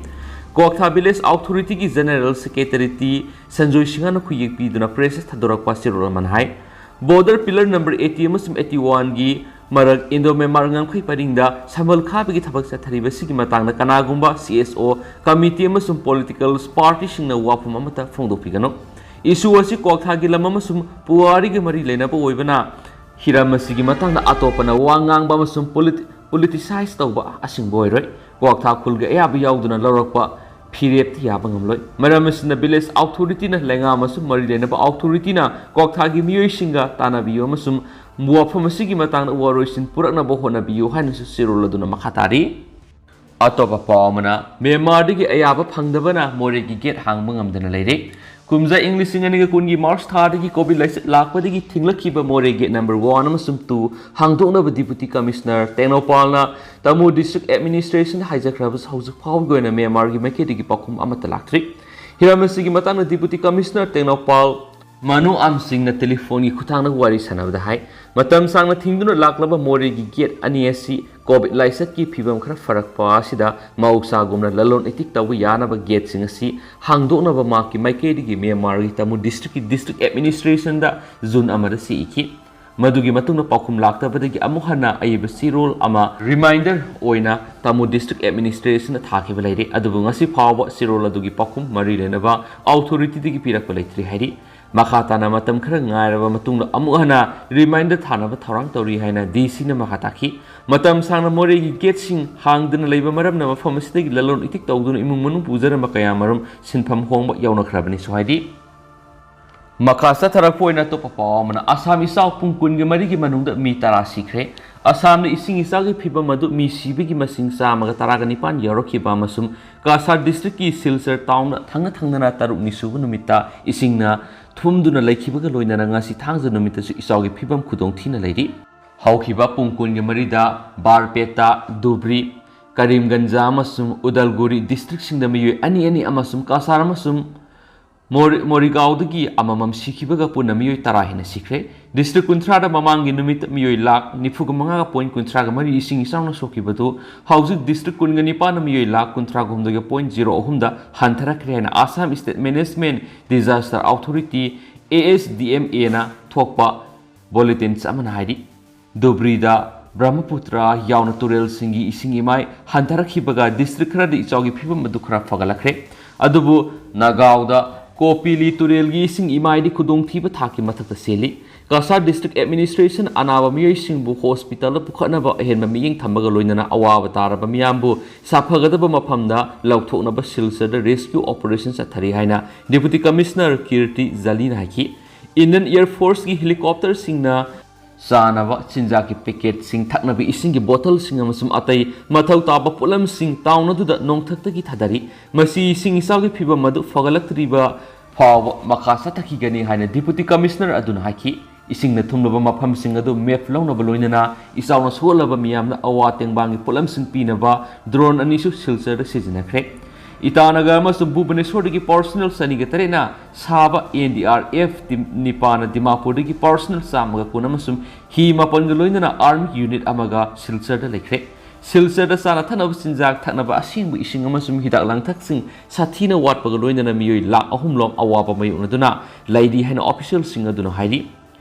ꯀ꯭ꯋꯥꯛꯊꯥ village ꯑꯣꯊꯣꯔꯤꯇꯤꯒꯤ general secretary T Sanjoy ꯁꯤꯡꯍꯅ ꯈꯨꯌꯦꯛ ꯄꯤꯗꯨꯅ ꯄ꯭ꯔꯦꯁꯇ ꯊꯥꯗꯣꯔꯛꯄ ꯆꯦꯔꯣꯜ ꯑꯃꯅ ꯍꯥꯏ, border pillar number eighty ꯑꯃꯁꯨꯡ eighty oneꯒꯤ ꯃꯔꯛ ꯏꯟꯗꯣ ꯃ꯭ꯌꯥꯟꯃꯥꯔ ꯉꯝꯈꯩ ꯄꯔꯤꯡꯗ ꯁꯝꯕꯜ ꯈꯥꯕꯒꯤ ꯊꯕꯛ ꯆꯠꯊꯔꯤꯕꯁꯤꯒꯤ ꯃꯇꯥꯡꯗ ꯀꯅꯥꯒꯨꯝꯕ ꯁꯤ ꯑꯦꯁ ꯑꯣ ꯀꯃꯤꯇꯤ ꯑꯃꯁꯨꯡ ꯄꯣꯂꯤꯇꯤꯀꯦꯜ ꯄꯥꯔꯇꯤꯁꯤꯡꯅ ꯋꯥꯐꯝ ꯑꯃꯠꯇ ꯐꯣꯡꯗꯣꯛꯄꯤꯒꯅꯨ꯫ ꯏꯁꯨ ꯑꯁꯤ ꯀ꯭ꯋꯥꯛꯊꯥꯒꯤ ꯂꯝ ꯑꯃꯁꯨꯡ ꯄꯨꯋꯥꯔꯤꯒ ꯃꯔꯤ ꯂꯩꯅꯕ ꯑꯣꯏꯕꯅ, ꯍꯤꯔꯝ ꯑꯁꯤꯒꯤ ꯃꯇꯥꯡꯗ ꯑꯇꯣꯞꯄꯅ ꯋꯥ ꯉꯥꯡꯕ ꯑꯃꯁꯨꯡ ꯄꯣꯂꯤꯇꯤ-, politicize ꯇꯧꯕ ꯑꯁꯤꯡꯕ ꯑꯣꯏꯔꯣꯏ꯫ ꯀ꯭ꯋꯥꯛꯊꯥ ꯈꯨꯜꯒꯤ ꯑꯌꯥꯕ ꯌꯥꯎꯗꯅ ꯂꯧꯔꯛꯄ ꯐꯤꯔꯦꯞꯇꯤ ꯌꯥꯕ ꯉꯝꯂꯣꯏ꯫ ꯃꯔꯝ ꯑꯁꯤꯅ ꯚꯤꯂꯦꯖ ꯑꯣꯊꯣꯔꯤꯇꯤꯅ ꯂꯩꯉꯥꯛ ꯑꯃꯁꯨꯡ ꯃꯔꯤ ꯂꯩꯅꯕ ꯑꯣꯊꯣꯔꯤꯇꯤꯅ ꯀ꯭ꯋꯥꯛꯊꯥꯒꯤ ꯃꯤꯑꯣꯏꯁꯤꯡꯒ ꯇꯥꯟꯅꯕꯤꯌꯨ ꯑꯃꯁꯨꯡ ꯋꯥꯐꯝ ꯑꯁꯤꯒꯤ ꯃꯇꯥꯡꯗ ꯋꯥꯔꯣꯏꯁꯤꯟ ꯄꯨꯔꯛꯅꯕ ꯍꯣꯠꯅꯕꯤꯌꯨ ꯍꯥꯏꯅꯁꯨ ꯆꯦꯔꯣꯜ ꯑꯗꯨꯅ ꯃꯈꯥ ꯇꯥꯔꯤ꯫ ꯑꯇꯣꯞꯄ ꯄꯥꯎ ꯑꯃꯅ, ꯃ꯭ꯌꯥꯟꯃꯥꯔꯗꯒꯤ ꯑꯌꯥꯕ ꯐꯪꯗꯕꯅ ꯃꯣꯔꯦꯒꯤ ꯒꯦꯠ ꯍꯥꯡꯕ ꯉꯝꯗꯅ ꯂꯩꯔꯦ꯫ ꯀꯨꯝꯖꯥ ꯏꯪ ꯂꯤꯁꯤꯡ ꯑꯅꯤꯒ ꯀꯨꯟꯒꯤ ꯃꯥꯔꯆ ꯊꯥꯗꯒꯤ ꯀꯣꯚꯤꯗ ꯂꯥꯏꯆꯠ ꯂꯥꯛꯄꯗꯒꯤ ꯊꯤꯡꯂꯛꯈꯤꯕ ꯃꯣꯔꯦ ꯒꯦꯠ ꯅꯝꯕꯔ ꯋꯥꯟ ꯑꯃꯁꯨꯡ ꯇꯨ ꯍꯥꯡꯗꯣꯛꯅꯕ ꯗꯤꯄꯨꯇꯤ ꯀꯃꯤꯁꯅꯔ ꯇꯦꯡꯅꯧꯄꯥꯜꯅ ꯇꯥꯃꯨ ꯗꯤꯁꯇ꯭ꯔꯤꯛ ꯑꯦꯗꯃꯤꯅꯤꯁꯇ꯭ꯔꯦꯁꯟꯗ ꯍꯥꯏꯖꯈ꯭ꯔꯕꯁꯨ ꯍꯧꯖꯤꯛ ꯐꯥꯎꯕꯒꯤ ꯑꯣꯏꯅ ꯃ꯭ꯌꯥꯟꯃꯥꯔꯒꯤ ꯃꯥꯏꯀꯩꯗꯒꯤ ꯄꯥꯎꯈꯨꯝ ꯑꯃꯠꯇ ꯂꯥꯛꯇ꯭ꯔꯤ꯫ ꯍꯤꯔꯝ ꯑꯁꯤꯒꯤ ꯃꯇꯥꯡꯗ ꯗꯤꯄꯨꯇꯤ ꯀꯃꯤꯁꯅꯔ ꯇꯦꯡꯅꯧꯄꯥꯜ ꯃꯅꯨ ꯑꯝꯁꯤꯡꯅ ꯇꯦꯂꯤꯐꯣꯟꯒꯤ ꯈꯨꯠꯊꯥꯡꯗ ꯋꯥꯔꯤ ꯁꯥꯟꯅꯕꯗ ꯍꯥꯏ, ꯃꯇꯝ ꯁꯥꯡꯅ ꯊꯤꯡꯗꯨꯅ ꯂꯥꯛꯂꯕ ꯃꯣꯔꯦꯒꯤ ꯒꯦꯠ ꯑꯅꯤ ꯑꯁꯤ ꯀꯣꯚꯤꯗ ꯂꯥꯏꯆꯠꯀꯤ ꯐꯤꯚꯝ ꯈꯔ ꯐꯔꯛꯄ ꯑꯁꯤꯗ ꯃꯍꯧꯁꯥꯒꯨꯝꯅ ꯂꯂꯣꯟ ꯏꯇꯤꯛ ꯇꯧꯕ ꯌꯥꯅꯕ ꯒꯦꯠꯁꯤꯡ ꯑꯁꯤ ꯍꯥꯡꯗꯣꯛꯅꯕ ꯃꯍꯥꯛꯀꯤ ꯃꯥꯏꯀꯩꯗꯒꯤ ꯃ꯭ꯌꯥꯟꯃꯥꯔꯒꯤ ꯇꯥꯃꯨ ꯗꯤꯁꯇ꯭ꯔꯤꯛꯀꯤ ꯗꯤꯁꯇ꯭ꯔꯤꯛ ꯑꯦꯗꯃꯤꯅꯤꯁꯇ꯭ꯔꯦꯁꯟꯗ ꯖꯨꯟ ꯑꯃꯗ ꯆꯦ ꯏꯈꯤ꯫ ꯃꯗꯨꯒꯤ ꯃꯇꯨꯡꯗ ꯄꯥꯎꯈꯨꯝ ꯂꯥꯛꯇꯕꯗꯒꯤ ꯑꯃꯨꯛ ꯍꯟꯅ ꯑꯏꯕ ꯆꯦꯔꯣꯜ ꯑꯃ ꯔꯤꯃꯥꯏꯟꯗꯔ ꯑꯣꯏꯅ ꯇꯥꯃꯨ ꯗꯤꯁꯇ꯭ꯔꯤꯛ ꯑꯦꯗꯃꯤꯅꯤꯁꯇ꯭ꯔꯦꯁꯟꯗ ꯊꯥꯈꯤꯕ ꯂꯩꯔꯤ꯫ ꯑꯗꯨꯕꯨ ꯉꯁꯤ ꯐꯥꯎꯕ ꯆꯦꯔꯣꯜ ꯑꯗꯨꯒꯤ ꯄꯥꯎꯈꯨꯝ ꯃꯔꯤ ꯂꯩꯅꯕ ꯑꯣꯊꯣꯔꯤꯇꯤꯗꯒꯤ ꯄꯤꯔꯛꯄ ꯂꯩꯇ꯭ꯔꯤ ꯍꯥꯏꯔꯤ꯫ ꯃꯈꯥ ꯇꯥꯅ ꯃꯇꯝ ꯈꯔ ꯉꯥꯏꯔꯕ ꯃꯇꯨꯡꯗ ꯑꯃꯨꯛ ꯍꯟꯅ ꯔꯤꯃꯥꯏꯟꯗꯔ ꯊꯥꯅꯕ ꯊꯧꯔꯥꯡ ꯇꯧꯔꯤ ꯍꯥꯏꯅ ꯗꯤ ꯁꯤꯅ ꯃꯈꯥ ꯇꯥꯈꯤ꯫ ꯃꯇꯝ ꯁꯥꯡꯅ ꯃꯣꯔꯦꯒꯤ ꯒꯦꯠꯁꯤꯡ ꯍꯥꯡꯗꯅ ꯂꯩꯕ ꯃꯔꯝꯅ ꯃꯐꯝ ꯑꯁꯤꯗꯒꯤ ꯂꯂꯣꯟ ꯏꯇꯤꯛ ꯇꯧꯗꯨꯅ ꯏꯃꯨꯡ ꯃꯅꯨꯡ ꯄꯨꯖꯔꯝꯕ ꯀꯌꯥꯃꯔꯨꯝ ꯁꯤꯟꯐꯝ ꯍꯣꯡꯕ ꯌꯥꯎꯅꯈ꯭ꯔꯕꯅꯤꯁꯨ ꯍꯥꯏꯔꯤ꯫ ꯃꯈꯥ ꯆꯠꯊꯔꯛꯄ ꯑꯣꯏꯅ ꯑꯇꯣꯞꯄ ꯄꯥꯎ ꯑꯃꯅ, ꯑꯁꯥꯝ ꯏꯆꯥꯎ ꯄꯨꯡ ꯀꯨꯟꯒ ꯃꯔꯤꯒꯤ ꯃꯅꯨꯡꯗ ꯃꯤ ꯇꯔꯥ ꯁꯤꯈ꯭ꯔꯦ꯫ ꯑꯁꯥꯝꯗ ꯏꯁꯤꯡ ꯏꯆꯥꯎꯒꯤ ꯐꯤꯕꯝ ꯑꯗꯨ ꯃꯤ ꯁꯤꯕꯒꯤ ꯃꯁꯤꯡ ꯆꯥꯝꯃꯒ ꯇꯔꯥꯒ ꯅꯤꯄꯥꯟ ꯌꯧꯔꯛꯈꯤꯕ ꯑꯃꯁꯨꯡ ꯀꯥꯁꯥꯔ ꯗꯤꯁꯇ꯭ꯔꯤꯛꯀꯤ ꯁꯤꯜꯆꯔ ꯇꯥꯎꯟꯗ ꯊꯪꯅ ꯊꯪꯅꯅ ꯇꯔꯨꯛꯅꯤ ꯁꯨꯕ ꯅꯨꯃꯤꯠꯇ ꯏꯁꯤꯡꯅ ꯊꯨꯝꯗꯨꯅ ꯂꯩꯈꯤꯕꯒ ꯂꯣꯏꯅꯅ ꯉꯁꯤ ꯊꯥꯡꯖ ꯅꯨꯃꯤꯠꯇꯁꯨ ꯏꯆꯥꯎꯒꯤ ꯐꯤꯕꯝ ꯈꯨꯗꯣꯡꯊꯤꯅ ꯂꯩꯔꯤ꯫ ꯍꯧꯈꯤꯕ ꯄꯨꯡ ꯀꯨꯟꯒ ꯃꯔꯤꯗ ꯕꯥꯔꯄꯦꯇꯥ, ꯙꯨꯕ꯭ꯔꯤ, ꯀꯔꯤꯝꯒꯟꯖ ꯑꯃꯁꯨꯡ ꯎꯗꯜꯒꯨꯔꯤ ꯗꯤꯁꯇ꯭ꯔꯤꯛꯁꯤꯡꯗ ꯃꯤꯑꯣꯏ ꯑꯅꯤ ꯑꯅꯤ ꯑꯃꯁꯨꯡ ꯀꯥꯁꯥꯔ ꯑꯃꯁꯨꯡ ꯃꯣꯔꯤ-, ꯃꯣꯔꯤꯒꯥꯎꯗꯒꯤ ꯑꯃꯃꯝ ꯁꯤꯈꯤꯕꯒ ꯄꯨꯟꯅ ꯃꯤꯑꯣꯏ ꯇꯔꯥ ꯍꯦꯟꯅ ꯁꯤꯈ꯭ꯔꯦ꯫ ꯗꯤꯁꯇ꯭ꯔꯤꯛ ꯀꯨꯟꯊ꯭ꯔꯥꯗ ꯃꯃꯥꯡꯒꯤ ꯅꯨꯃꯤꯠꯇ ꯃꯤꯑꯣꯏ ꯂꯥꯈ ꯅꯤꯐꯨꯒ ꯃꯉꯥꯒ ꯄꯣꯏꯟ ꯀꯨꯟꯊ꯭ꯔꯥꯒ ꯃꯔꯤ ꯏꯁꯤꯡ ꯏꯆꯥꯎꯅ ꯁꯣꯛꯈꯤꯕꯗꯨ ꯍꯧꯖꯤꯛ ꯗꯤꯁꯇ꯭ꯔꯤꯛ ꯀꯨꯟꯒ ꯅꯤꯄꯥꯟꯗ ꯃꯤꯑꯣꯏ ꯂꯥꯈ ꯀꯨꯟꯊ꯭ꯔꯥꯒ ꯍꯨꯝꯗꯣꯏꯒ ꯄꯣꯏꯟ ꯖꯤꯔꯣ ꯑꯍꯨꯝꯗ ꯍꯟꯊꯔꯛꯈ꯭ꯔꯦ ꯍꯥꯏꯅ Assam state management disaster authority, ASDMA, ꯅ ꯊꯣꯛꯄ ꯕꯨꯂꯦꯇꯤꯟꯁ ꯑꯃꯅ ꯍꯥꯏꯔꯤ꯫ ꯙꯨꯕ꯭ꯔꯤꯗ ꯕ꯭ꯔꯍ꯭ꯃꯄꯨꯇ꯭ꯔ ꯌꯥꯎꯅ ꯇꯨꯔꯦꯜꯁꯤꯡꯒꯤ ꯏꯁꯤꯡ ꯏꯃꯥꯏ ꯍꯟꯊꯔꯛꯈꯤꯕꯒ ꯗꯤꯁꯇ꯭ꯔꯤꯛ ꯈꯔꯗ ꯏꯆꯥꯎꯒꯤ ꯐꯤꯕꯝ ꯑꯗꯨ ꯈꯔ ꯐꯒꯠꯂꯛꯈ꯭ꯔꯦ꯫ ꯑꯗꯨꯕꯨ ꯅꯥꯒꯥꯎꯗ ꯀꯣꯄꯤꯂꯤ ꯇꯨꯔꯦꯜꯒꯤ ꯏꯁꯤꯡ ꯏꯃꯥꯏꯗꯤ ꯈꯨꯗꯣꯡꯊꯤꯕ ꯊꯥꯛꯀꯤ ꯃꯊꯛꯇ ꯆꯦꯜꯂꯤ꯫ ꯀꯁꯥꯔ ꯗꯤꯁꯇ꯭ꯔꯤꯛ ꯑꯦꯗꯃꯤꯅꯤꯁꯇ꯭ꯔꯦꯁꯟ ꯑꯅꯥꯕ ꯃꯤꯑꯣꯏꯁꯤꯡꯕꯨ ꯍꯣꯁꯄꯤꯇꯥꯜꯗ ꯄꯨꯈꯠꯅꯕ ꯑꯍꯦꯟꯕ ꯃꯤꯠꯌꯦꯡ ꯊꯝꯕꯒ ꯂꯣꯏꯅꯅ ꯑꯋꯥꯕ ꯇꯥꯔꯕ ꯃꯤꯌꯥꯝꯕꯨ ꯁꯥꯐꯒꯗꯕ ꯃꯐꯝꯗ ꯂꯧꯊꯣꯛꯅꯕ ꯁꯤꯜꯆꯔꯗ ꯔꯦꯁꯀ꯭ꯌꯨ ꯑꯣꯄꯔꯦꯁꯟ ꯆꯠꯊꯔꯤ ꯍꯥꯏꯅ ꯗꯤꯄꯨꯇꯤ ꯀꯃꯤꯁꯅꯔ ꯀꯤꯔꯇꯤ ꯖꯂꯤꯅ ꯍꯥꯏꯈꯤ꯫ ꯏꯟꯗꯤꯌꯟ ꯑꯦꯌꯔ ꯐꯣꯔꯁꯀꯤ ꯍꯦꯂꯤꯀꯣꯞꯇꯔꯁꯤꯡꯅ ꯆꯥꯅꯕ ꯆꯤꯟꯖꯥꯛꯀꯤ ꯄꯦꯀꯦꯠꯁꯤꯡ, ꯊꯛꯅꯕ ꯏꯁꯤꯡꯒꯤ ꯕꯣꯇꯜꯁꯤꯡ ꯑꯃꯁꯨꯡ ꯑꯇꯩ ꯃꯊꯧ ꯇꯥꯕ ꯄꯣꯠꯂꯝꯁꯤꯡ ꯇꯥꯎꯟ ꯑꯗꯨꯗ ꯅꯣꯡꯊꯛꯇꯒꯤ ꯊꯥꯗꯔꯤ꯫ ꯃꯁꯤ ꯏꯁꯤꯡ ꯏꯆꯥꯎꯒꯤ ꯐꯤꯚꯝ ꯑꯗꯨ ꯐꯒꯠꯂꯛꯇ꯭ꯔꯤꯕ ꯐꯥꯎꯕ ꯃꯈꯥ ꯆꯠꯊꯈꯤꯒꯅꯤ ꯍꯥꯏꯅ ꯗꯤꯄꯨꯇꯤ ꯀꯃꯤꯁꯅꯔ ꯑꯗꯨꯅ ꯍꯥꯏꯈꯤ꯫ ꯏꯁꯤꯡꯅ ꯊꯨꯝꯂꯕ ꯃꯐꯝꯁꯤꯡ ꯑꯗꯨ ꯃꯦꯞ ꯂꯧꯅꯕ ꯂꯣꯏꯅꯅ ꯏꯆꯥꯎꯅ ꯁꯣꯛꯍꯜꯂꯕ ꯃꯤꯌꯥꯝꯅ ꯑꯋꯥ ꯇꯦꯡꯕꯥꯡꯒꯤ ꯄꯣꯠꯂꯝꯁꯤꯡ ꯄꯤꯅꯕ ꯗ꯭ꯔꯣꯟ ꯑꯅꯤꯁꯨ ꯁꯤꯜꯆꯔꯗ ꯁꯤꯖꯤꯟꯅꯈ꯭ꯔꯦ꯫ ꯏꯇꯥꯅꯒꯔ ꯑꯃꯁꯨꯡ ꯚꯨꯕꯅꯦꯁꯣꯔꯗꯒꯤ ꯄꯥꯔꯁꯣꯅꯦꯜ ꯆꯅꯤꯒ ꯇꯔꯦꯠꯅ ꯁꯥꯕ NDRF ꯇꯤꯝ ꯅꯤꯄꯥꯅ ꯗꯤꯃꯥꯄꯨꯔꯗꯒꯤ ꯄꯥꯔꯁꯣꯅꯦꯜ ꯆꯥꯝꯃꯒ ꯀꯨꯟ ꯑꯃꯁꯨꯡ ꯍꯤ ꯃꯥꯄꯟꯒ ꯂꯣꯏꯅꯅ ꯑꯥꯔꯃꯤ ꯌꯨꯅꯤꯠ ꯑꯃꯒ ꯁꯤꯜꯆꯔꯗ ꯂꯩꯈ꯭ꯔꯦ꯫ ꯁꯤꯜꯆꯔꯗ ꯆꯥꯅ ꯊꯛꯅꯕ ꯆꯤꯟꯖꯥꯛ, ꯊꯛꯅꯕ ꯑꯁꯦꯡꯕ ꯏꯁꯤꯡ ꯑꯃꯁꯨꯡ ꯍꯤꯗꯥꯛ ꯂꯥꯡꯊꯛꯁꯤꯡ ꯁꯥꯊꯤꯅ ꯋꯥꯠꯄꯒ ꯂꯣꯏꯅꯅ ꯃꯤꯑꯣꯏ ꯂꯥꯈ ꯑꯍꯨꯝ ꯂꯣꯝ ꯑꯋꯥꯕ ꯃꯥꯌꯣꯛꯅꯗꯨꯅ ꯂꯩꯔꯤ ꯍꯥꯏꯅ ꯑꯣꯐꯤꯁꯤꯌꯦꯜꯁꯤꯡ ꯑꯗꯨꯅ ꯍꯥꯏꯔꯤ꯫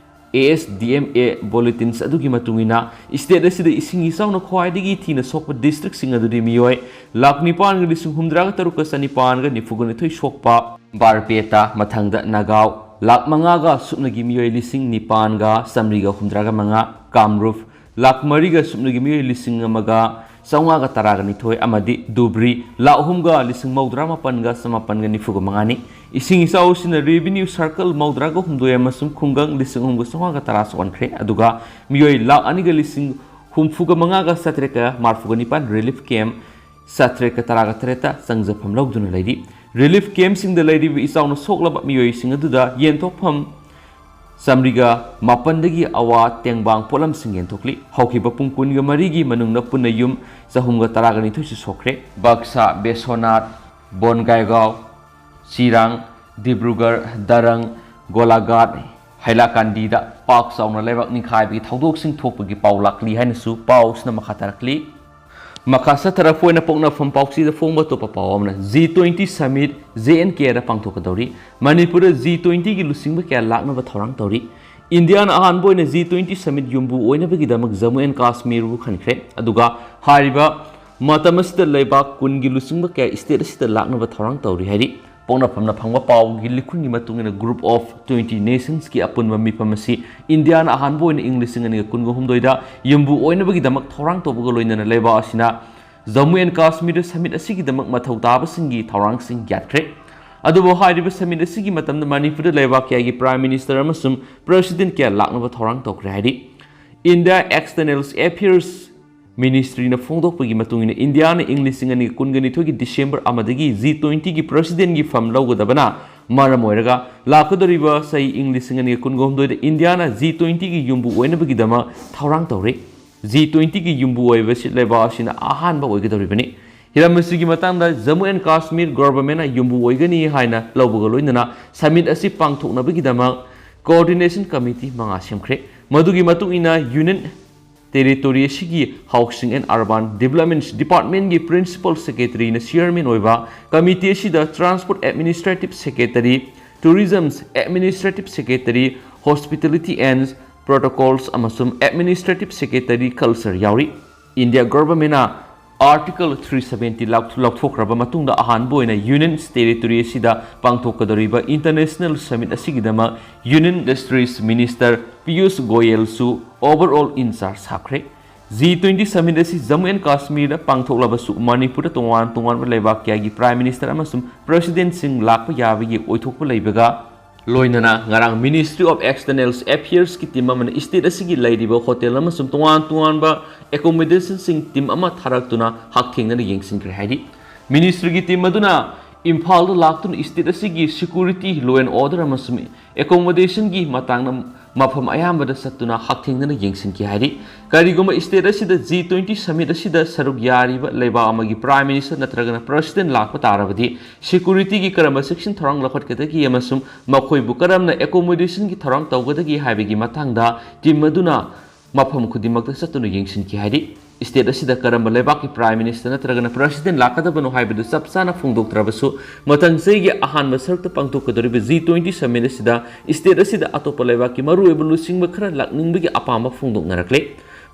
ASDMA ꯕꯨꯂꯦꯇꯤꯟꯁ ꯑꯗꯨꯒꯤ ꯃꯇꯨꯡ ꯏꯟꯅ, ꯁ꯭ꯇꯦꯠ ꯑꯁꯤꯗ ꯏꯁꯤꯡ ꯏꯆꯥꯎꯅ ꯈ꯭ꯋꯥꯏꯗꯒꯤ ꯊꯤꯅ ꯁꯣꯛꯄ ꯗꯤꯁꯇ꯭ꯔꯤꯛꯁꯤꯡ ꯑꯗꯨꯗꯤ ꯃꯤꯑꯣꯏ ꯂꯥꯈ ꯅꯤꯄꯥꯟꯒ ꯂꯤꯁꯤꯡ ꯍꯨꯝꯗ꯭ꯔꯥꯒ ꯇꯔꯨꯛꯀ ꯆꯅꯤꯄꯥꯟꯒ ꯅꯤꯐꯨꯒ ꯅꯤꯊꯣꯏ ꯁꯣꯛꯄ ꯕꯥꯔꯄꯦꯇꯥ, ꯃꯊꯪꯗ ꯅꯥꯒꯥꯎ, ꯂꯥꯈ ꯃꯉꯥꯒ ꯁꯨꯞꯅꯒꯤ ꯃꯤꯑꯣꯏ ꯂꯤꯁꯤꯡ ꯅꯤꯄꯥꯟꯒ ꯆꯥꯃꯔꯤꯒ ꯍꯨꯝꯗ꯭ꯔꯥꯒ ꯃꯉꯥ, ꯀꯥꯝꯔꯨꯞ, ꯂꯥꯈ ꯃꯔꯤꯒ ꯁꯨꯞꯅꯒꯤ ꯃꯤꯑꯣꯏ ꯂꯤꯁꯤꯡ ꯑꯃꯒ ꯆꯥꯝꯃꯉꯥꯒ ꯇꯔꯥꯒ ꯅꯤꯊꯣꯏ ꯑꯃꯗꯤ ꯙꯨꯕ꯭ꯔꯤ, ꯂꯥꯈ ꯑꯍꯨꯝꯒ ꯂꯤꯁꯤꯡ ꯃꯧꯗ꯭ꯔꯥ ꯃꯥꯄꯟꯒ ꯆꯃꯥꯄꯟꯒ ꯅꯤꯐꯨꯒ ꯃꯉꯥꯅꯤ꯫ ꯏꯁꯤꯡ ꯏꯆꯥꯎ ꯑꯁꯤꯅ ꯔꯦꯚꯤꯅ꯭ꯌꯨ ꯁꯔꯀꯜ ꯃꯧꯗ꯭ꯔꯥꯒ ꯍꯨꯝꯗꯣꯏ ꯑꯃꯁꯨꯡ ꯈꯨꯡꯒꯪ ꯂꯤꯁꯤꯡ ꯑꯍꯨꯝꯒ ꯆꯥꯝꯃꯉꯥꯒ ꯇꯔꯥ ꯁꯣꯛꯍꯟꯈ꯭ꯔꯦ, ꯑꯗꯨꯒ ꯃꯤꯑꯣꯏ ꯂꯥꯈ ꯑꯅꯤꯒ ꯂꯤꯁꯤꯡ ꯍꯨꯝꯐꯨꯒ ꯃꯉꯥꯒ ꯆꯥꯇ꯭ꯔꯦꯠꯀ ꯃꯔꯐꯨꯒ ꯅꯤꯄꯥꯟ ꯔꯤꯂꯤꯐ ꯀꯦꯝꯞ ꯆꯥꯇ꯭ꯔꯦꯠꯀ ꯇꯔꯥꯒ ꯇꯔꯦꯠꯇ ꯆꯪꯖꯐꯝ ꯂꯧꯗꯨꯅ ꯂꯩꯔꯤ꯫ ꯔꯤꯂꯤꯐ ꯀꯦꯝꯞꯁꯤꯡꯗ ꯂꯩꯔꯤꯕ ꯏꯆꯥꯎꯅ ꯁꯣꯛꯂꯕ ꯃꯤꯑꯣꯏꯁꯤꯡ ꯑꯗꯨꯗ ꯌꯦꯟꯊꯣꯛꯐꯝ ꯆꯥꯃꯔꯤꯒ ꯃꯥꯄꯟꯗꯒꯤ ꯑꯋꯥ ꯇꯦꯡꯕꯥꯡ ꯄꯣꯠꯂꯝꯁꯤꯡ ꯌꯦꯟꯊꯣꯛꯂꯤ꯫ ꯍꯧꯈꯤꯕ ꯄꯨꯡ ꯀꯨꯟꯒ ꯃꯔꯤꯒꯤ ꯃꯅꯨꯡꯗ ꯄꯨꯟꯅ ꯌꯨꯝ ꯆꯍꯨꯝꯒ ꯇꯔꯥꯒ ꯅꯤꯊꯣꯏꯁꯨ ꯁꯣꯛꯈ꯭ꯔꯦ꯫ ꯕꯛꯁꯥ, ꯕꯦꯁꯣꯅꯥꯠ, ꯕꯣꯟꯒꯥꯏꯒꯥꯎ, ꯆꯤꯔꯥꯡ, ꯗꯤꯕ꯭ꯔꯨꯒꯔ, ꯗꯔꯪ, ꯒꯣꯂꯥꯘꯥꯠ, ꯍꯥꯏꯂꯥꯀꯥꯟꯗꯤꯗ ꯄꯥꯛ ꯆꯥꯎꯅ ꯂꯩꯕꯥꯛ ꯅꯤꯡꯈꯥꯏꯕꯒꯤ ꯊꯧꯗꯣꯛꯁꯤꯡ ꯊꯣꯛꯄꯒꯤ ꯄꯥꯎ ꯂꯥꯛꯂꯤ ꯍꯥꯏꯅꯁꯨ ꯄꯥꯎꯁꯤꯅ ꯃꯈꯥ ꯇꯥꯔꯛꯂꯤ꯫ ꯃꯈꯥ ꯆꯠꯊꯔꯛꯄ ꯑꯣꯏꯅ ꯄꯣꯛꯅꯐꯝ ꯄꯥꯎꯆꯦꯗ ꯐꯣꯡꯕ ꯑꯇꯣꯞꯄ ꯄꯥꯎ ꯑꯃꯅ, G twenty Summit J and Kꯗ ꯄꯥꯡꯊꯣꯛꯀꯗꯧꯔꯤ꯫ ꯃꯅꯤꯄꯨꯔꯗ G twentyꯒꯤ ꯂꯨꯆꯤꯡꯕ ꯀꯌꯥ ꯂꯥꯛꯅꯕ ꯊꯧꯔꯥꯡ ꯇꯧꯔꯤ꯫ ꯏꯟꯗꯤꯌꯥꯅ ꯑꯍꯥꯟꯕ ꯑꯣꯏꯅ G twenty Summit ꯌꯨꯝꯕꯨ ꯑꯣꯏꯅꯕꯒꯤꯗꯃꯛ ꯖꯝꯃꯨ ꯑꯦꯟ ꯀꯥꯁꯃꯤꯔꯕꯨ ꯈꯟꯈ꯭ꯔꯦ꯫ ꯑꯗꯨꯒ ꯍꯥꯏꯔꯤꯕ ꯃꯇꯝ ꯑꯁꯤꯗ ꯂꯩꯕꯥꯛ ꯀꯨꯟꯒꯤ ꯂꯨꯆꯤꯡꯕ ꯀꯌꯥ state ꯑꯁꯤꯗ ꯂꯥꯛꯅꯕ ꯊꯧꯔꯥꯡ ꯇꯧꯔꯤ ꯍꯥꯏꯔꯤ꯫ ꯄꯣꯛꯅꯐꯝꯅ ꯐꯪꯕ ꯄꯥꯎꯒꯤ ꯂꯤꯈꯨꯟꯒꯤ ꯃꯇꯨꯡ ꯏꯟꯅ, Group of Twenty Nationsꯀꯤ ꯑꯄꯨꯟꯕ ꯃꯤꯐꯝ ꯑꯁꯤ ꯏꯟꯗꯤꯌꯥꯅ ꯑꯍꯥꯟꯕ ꯑꯣꯏꯅ ꯏꯪ ꯂꯤꯁꯤꯡ ꯑꯅꯤꯒ ꯀꯨꯟꯒ ꯍꯨꯝꯗꯣꯏꯗ ꯌꯨꯝꯕꯨ ꯑꯣꯏꯅꯕꯒꯤꯗꯃꯛ ꯊꯧꯔꯥꯡ ꯇꯧꯕꯒ ꯂꯣꯏꯅꯅ ꯂꯩꯕꯥꯛ ꯑꯁꯤꯅ ꯖꯝꯃꯨ ꯑꯦꯟ ꯀꯥꯁꯃꯤꯔꯗ summit ꯑꯁꯤꯒꯤꯗꯃꯛ ꯃꯊꯧ ꯇꯥꯕꯁꯤꯡꯒꯤ ꯊꯧꯔꯥꯡꯁꯤꯡ ꯌꯥꯠꯈ꯭ꯔꯦ꯫ ꯑꯗꯨꯕꯨ ꯍꯥꯏꯔꯤꯕ summit ꯑꯁꯤꯒꯤ ꯃꯇꯝꯗ ꯃꯅꯤꯄꯨꯔꯗ ꯂꯩꯕꯥꯛ ꯀꯌꯥꯒꯤ Prime Minister ꯑꯃꯁꯨꯡ President ꯀꯌꯥ ꯂꯥꯛꯅꯕ ꯊꯧꯔꯥꯡ ꯇꯧꯈ꯭ꯔꯦ ꯍꯥꯏꯔꯤ꯫ India External Affairs Ministryꯅ ꯐꯣꯡꯗꯣꯛꯄꯒꯤ ꯃꯇꯨꯡ ꯏꯟꯅ, ꯏꯟꯗꯤꯌꯥꯅ ꯏꯪ ꯂꯤꯁꯤꯡ ꯑꯅꯤꯒ ꯀꯨꯟꯒ ꯅꯤꯊꯣꯏꯒꯤ December ꯑꯃꯗꯒꯤ G twentyꯒꯤ Presidentꯀꯤ ꯐꯝ ꯂꯧꯒꯗꯕꯅ ꯃꯔꯝ ꯑꯣꯏꯔꯒ, ꯂꯥꯛꯀꯗꯧꯔꯤꯕ ꯆꯍꯤ ꯏꯪ ꯂꯤꯁꯤꯡ ꯑꯅꯤꯒ ꯀꯨꯟꯒ ꯍꯨꯝꯗꯣꯏꯗ ꯏꯟꯗꯤꯌꯥꯅ G twentyꯒꯤ ꯌꯨꯝꯕꯨ ꯑꯣꯏꯅꯕꯒꯤꯗꯃꯛ ꯊꯧꯔꯥꯡ ꯇꯧꯔꯤ꯫ G twentyꯒꯤ ꯌꯨꯝꯕꯨ ꯑꯣꯏꯕꯁꯤ ꯂꯩꯕꯥꯛ ꯑꯁꯤꯅ ꯑꯍꯥꯟꯕ ꯑꯣꯏꯒꯗꯧꯔꯤꯕꯅꯤ꯫ ꯍꯤꯔꯝ ꯑꯁꯤꯒꯤ ꯃꯇꯥꯡꯗ Jammu and Kashmir Governmentꯅ ꯌꯨꯝꯕꯨ ꯑꯣꯏꯒꯅꯤ ꯍꯥꯏꯅ ꯂꯧꯕꯒ ꯂꯣꯏꯅꯅ summit ꯑꯁꯤ ꯄꯥꯡꯊꯣꯛꯅꯕꯒꯤꯗꯃꯛ Coordination Committee ꯃꯉꯥ ꯁꯦꯝꯈ꯭ꯔꯦ꯫ ꯃꯗꯨꯒꯤ ꯃꯇꯨꯡ ꯏꯟꯅ Union Territory ꯑꯁꯤꯒꯤ Housing and Urban Development Departmentꯀꯤ Principal Secretaryꯅ Chairman ꯑꯣꯏꯕ committee ꯑꯁꯤꯗ Transport Administrative Secretary, Tourism Administrative Secretary, Hospitality and Protocols ꯑꯃꯁꯨꯡ Administrative Secretary Culture ꯌꯥꯎꯔꯤ꯫ India Governmentꯅ Article three seventy ꯂꯥꯎꯊꯣꯛ-, ꯂꯧꯊꯣꯛꯈ꯭ꯔꯕ ꯃꯇꯨꯡꯗ ꯑꯍꯥꯟꯕ ꯑꯣꯏꯅ Union Territory ꯑꯁꯤꯗ ꯄꯥꯡꯊꯣꯛꯀꯗꯧꯔꯤꯕ International Summit ꯑꯁꯤꯒꯤꯗꯃꯛ Union Territories Minister Piyush ꯒꯣꯌꯦꯜꯁꯨ overall in charge ꯁꯥꯈ꯭ꯔꯦ꯫ G twenty Summit ꯑꯁꯤ Jammu and Kashmirꯗ ꯄꯥꯡꯊꯣꯛꯂꯕꯁꯨ, ꯃꯅꯤꯄꯨꯔꯗ ꯇꯣꯉꯥꯟ ꯇꯣꯉꯥꯟꯕ ꯂꯩꯕꯥꯛ ꯀꯌꯥꯒꯤ Prime Minister ꯑꯃꯁꯨꯡ Presidentꯁꯤꯡ ꯂꯥꯛꯄ ꯌꯥꯕꯒꯤ ꯑꯣꯏꯊꯣꯛꯄ ꯂꯩꯕꯒ ꯂꯣꯏꯅꯅ ꯉꯔꯥꯡ Ministry of External Affairsꯀꯤ team ꯑꯃꯅ state ꯑꯁꯤꯒꯤ ꯂꯩꯔꯤꯕ hotel ꯑꯃꯁꯨꯡ ꯇꯣꯉꯥꯟ ꯇꯣꯉꯥꯟꯕ accommodationꯁꯤꯡ team ꯑꯃ ꯊꯥꯔꯛꯇꯨꯅ ꯍꯛꯊꯦꯡꯅꯅ ꯌꯦꯡꯁꯤꯟꯈ꯭ꯔꯦ ꯍꯥꯏꯔꯤ꯫ Ministryꯒꯤ team ꯑꯗꯨꯅ ꯏꯝꯐꯥꯜꯗ ꯂꯥꯛꯇꯨꯅ state ꯑꯁꯤꯒꯤ security, law and order ꯑꯃꯁꯨꯡ accommodationꯒꯤ ꯃꯇꯥꯡꯗ ꯃꯐꯝ ꯑꯌꯥꯝꯕꯗ ꯆꯠꯇꯨꯅ ꯍꯛꯊꯦꯡꯅꯅ ꯌꯦꯡꯁꯤꯟꯈꯤ ꯍꯥꯏꯔꯤ꯫ ꯀꯔꯤꯒꯨꯝꯕ state ꯑꯁꯤꯗ G twenty summit ꯑꯁꯤꯗ ꯁꯔꯨꯛ ꯌꯥꯔꯤꯕ ꯂꯩꯕꯥꯛ ꯑꯃꯒꯤ Prime Minister ꯅꯠꯇ꯭ꯔꯒꯅ President ꯂꯥꯛꯄ ꯇꯥꯔꯕꯗꯤ securityꯒꯤ ꯀꯔꯝꯕ ꯆꯦꯛꯁꯤꯟ ꯊꯧꯔꯥꯡ ꯂꯧꯈꯠꯀꯗꯒꯦ ꯑꯃꯁꯨꯡ ꯃꯈꯣꯏꯕꯨ ꯀꯔꯝꯅ accommodationꯒꯤ ꯊꯧꯔꯥꯡ ꯇꯧꯒꯗꯒꯦ ꯍꯥꯏꯕꯒꯤ ꯃꯇꯥꯡꯗ team ꯑꯗꯨꯅ ꯃꯐꯝ ꯈꯨꯗꯤꯡꯃꯛꯇ ꯆꯠꯇꯨꯅ ꯌꯦꯡꯁꯤꯟꯈꯤ ꯍꯥꯏꯔꯤ꯫ State ꯑꯁꯤꯗ ꯀꯔꯝꯕ ꯂꯩꯕꯥꯛꯀꯤ Prime Minister ꯅꯠꯇ꯭ꯔꯒꯅ President ꯂꯥꯛꯀꯗꯕꯅꯣ ꯍꯥꯏꯕꯗꯨ ꯆꯞ ꯆꯥꯅ ꯐꯣꯡꯗꯣꯛꯇ꯭ꯔꯕꯁꯨ, ꯃꯊꯪ ꯆꯍꯤꯒꯤ ꯑꯍꯥꯟꯕ ꯁꯔꯨꯛꯇ ꯄꯥꯡꯊꯣꯛꯀꯗꯧꯔꯤꯕ G twenty summit ꯑꯁꯤꯗ state ꯑꯁꯤꯗ ꯑꯇꯣꯞꯄ ꯂꯩꯕꯥꯛꯀꯤ ꯃꯔꯨꯑꯣꯏꯕ ꯂꯨꯆꯤꯡꯕ ꯈꯔ ꯂꯥꯛꯅꯤꯡꯕꯒꯤ ꯑꯄꯥꯝꯕ ꯐꯣꯡꯗꯣꯛꯅꯔꯛꯂꯦ꯫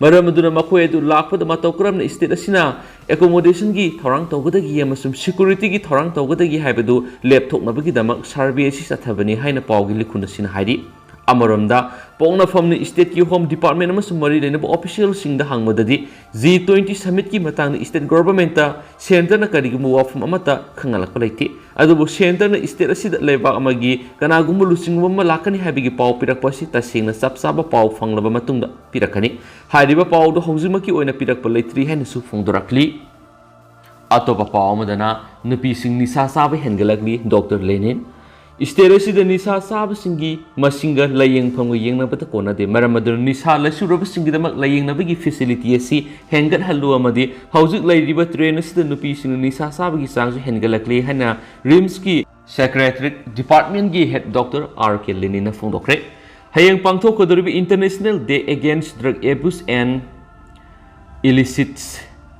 ꯃꯔꯝ ꯑꯗꯨꯅ ꯃꯈꯣꯏ ꯑꯗꯨ ꯂꯥꯛꯄꯗ ꯃꯇꯧ ꯀꯔꯝꯅ state ꯑꯁꯤꯅ accommodationꯒꯤ ꯊꯧꯔꯥꯡ ꯇꯧꯒꯗꯒꯦ ꯑꯃꯁꯨꯡ securityꯒꯤ ꯊꯧꯔꯥꯡ ꯇꯧꯒꯗꯒꯦ ꯍꯥꯏꯕꯗꯨ ꯂꯦꯞꯊꯣꯛꯅꯕꯒꯤꯗꯃꯛ survey ꯑꯁꯤ ꯆꯠꯊꯕꯅꯤ ꯍꯥꯏꯅ ꯄꯥꯎꯒꯤ ꯂꯤꯈꯨꯟ ꯑꯁꯤꯅ ꯍꯥꯏꯔꯤ꯫ ꯑꯃꯔꯣꯝꯗ, ꯄꯣꯛꯅꯐꯝꯅ stateꯀꯤ Home Department ꯑꯃꯁꯨꯡ ꯃꯔꯤ ꯂꯩꯅꯕ officialꯁꯤꯡꯗ ꯍꯪꯕꯗꯗꯤ, G twenty summitꯀꯤ ꯃꯇꯥꯡꯗ state governmentꯇ centreꯅ ꯀꯔꯤꯒꯨꯝꯕ ꯋꯥꯐꯝ ꯑꯃꯠꯇ ꯈꯪꯍꯜꯂꯛꯄ ꯂꯩꯇꯦ꯫ ꯑꯗꯨꯕꯨ centreꯅ state ꯑꯁꯤꯗ ꯂꯩꯕꯥꯛ ꯑꯃꯒꯤ ꯀꯅꯥꯒꯨꯝꯕ ꯂꯨꯆꯤꯡꯕ ꯑꯃ ꯂꯥꯛꯀꯅꯤ ꯍꯥꯏꯕꯒꯤ ꯄꯥꯎ ꯄꯤꯔꯛꯄ ꯑꯁꯤ ꯇꯁꯦꯡꯅ ꯆꯞ ꯆꯥꯕ ꯄꯥꯎ ꯐꯪꯂꯕ ꯃꯇꯨꯡꯗ ꯄꯤꯔꯛꯀꯅꯤ꯫ ꯍꯥꯏꯔꯤꯕ ꯄꯥꯎ ꯑꯗꯨ ꯍꯧꯖꯤꯛꯃꯛꯀꯤ ꯑꯣꯏꯅ ꯄꯤꯔꯛꯄ ꯂꯩꯇ꯭ꯔꯤ ꯍꯥꯏꯅꯁꯨ ꯐꯣꯡꯗꯣꯔꯛꯂꯤ꯫ ꯑꯇꯣꯞꯄ ꯄꯥꯎ ꯑꯃꯗꯅ, ꯅꯨꯄꯤꯁꯤꯡ ꯅꯤꯁꯥ ꯆꯥꯕ ꯍꯦꯟꯒꯠꯂꯛꯂꯤ, Doctor Lenin꯫ State ꯑꯁꯤꯗ ꯅꯤꯁꯥ ꯆꯥꯕꯁꯤꯡꯒꯤ ꯃꯁꯤꯡꯒ ꯂꯥꯏꯌꯦꯡꯐꯝꯒ ꯌꯦꯡꯅꯕꯗ ꯀꯣꯟꯅꯗꯦ꯫ ꯃꯔꯝ ꯑꯗꯨꯅ ꯅꯤꯁꯥ ꯂꯥꯏꯆꯨꯔꯕꯁꯤꯡꯒꯤꯗꯃꯛ ꯂꯥꯏꯌꯦꯡꯅꯕꯒꯤ facility ꯑꯁꯤ ꯍꯦꯟꯒꯠꯍꯜꯂꯨ ꯑꯃꯗꯤ ꯍꯧꯖꯤꯛ ꯂꯩꯔꯤꯕ trend ꯑꯁꯤꯗ ꯅꯨꯄꯤꯁꯤꯡꯅ ꯅꯤꯁꯥ ꯆꯥꯕꯒꯤ ꯆꯥꯡꯁꯨ ꯍꯦꯟꯒꯠꯂꯛꯂꯤ ꯍꯥꯏꯅ RIMSꯀꯤ Psychiatric Departmentꯀꯤ head Doctor R K Leninꯅ ꯐꯣꯡꯗꯣꯛꯈ꯭ꯔꯦ꯫ ꯍꯌꯦꯡ ꯄꯥꯡꯊꯣꯛꯀꯗꯧꯔꯤꯕ International Day Against Drug Abuse and Illicit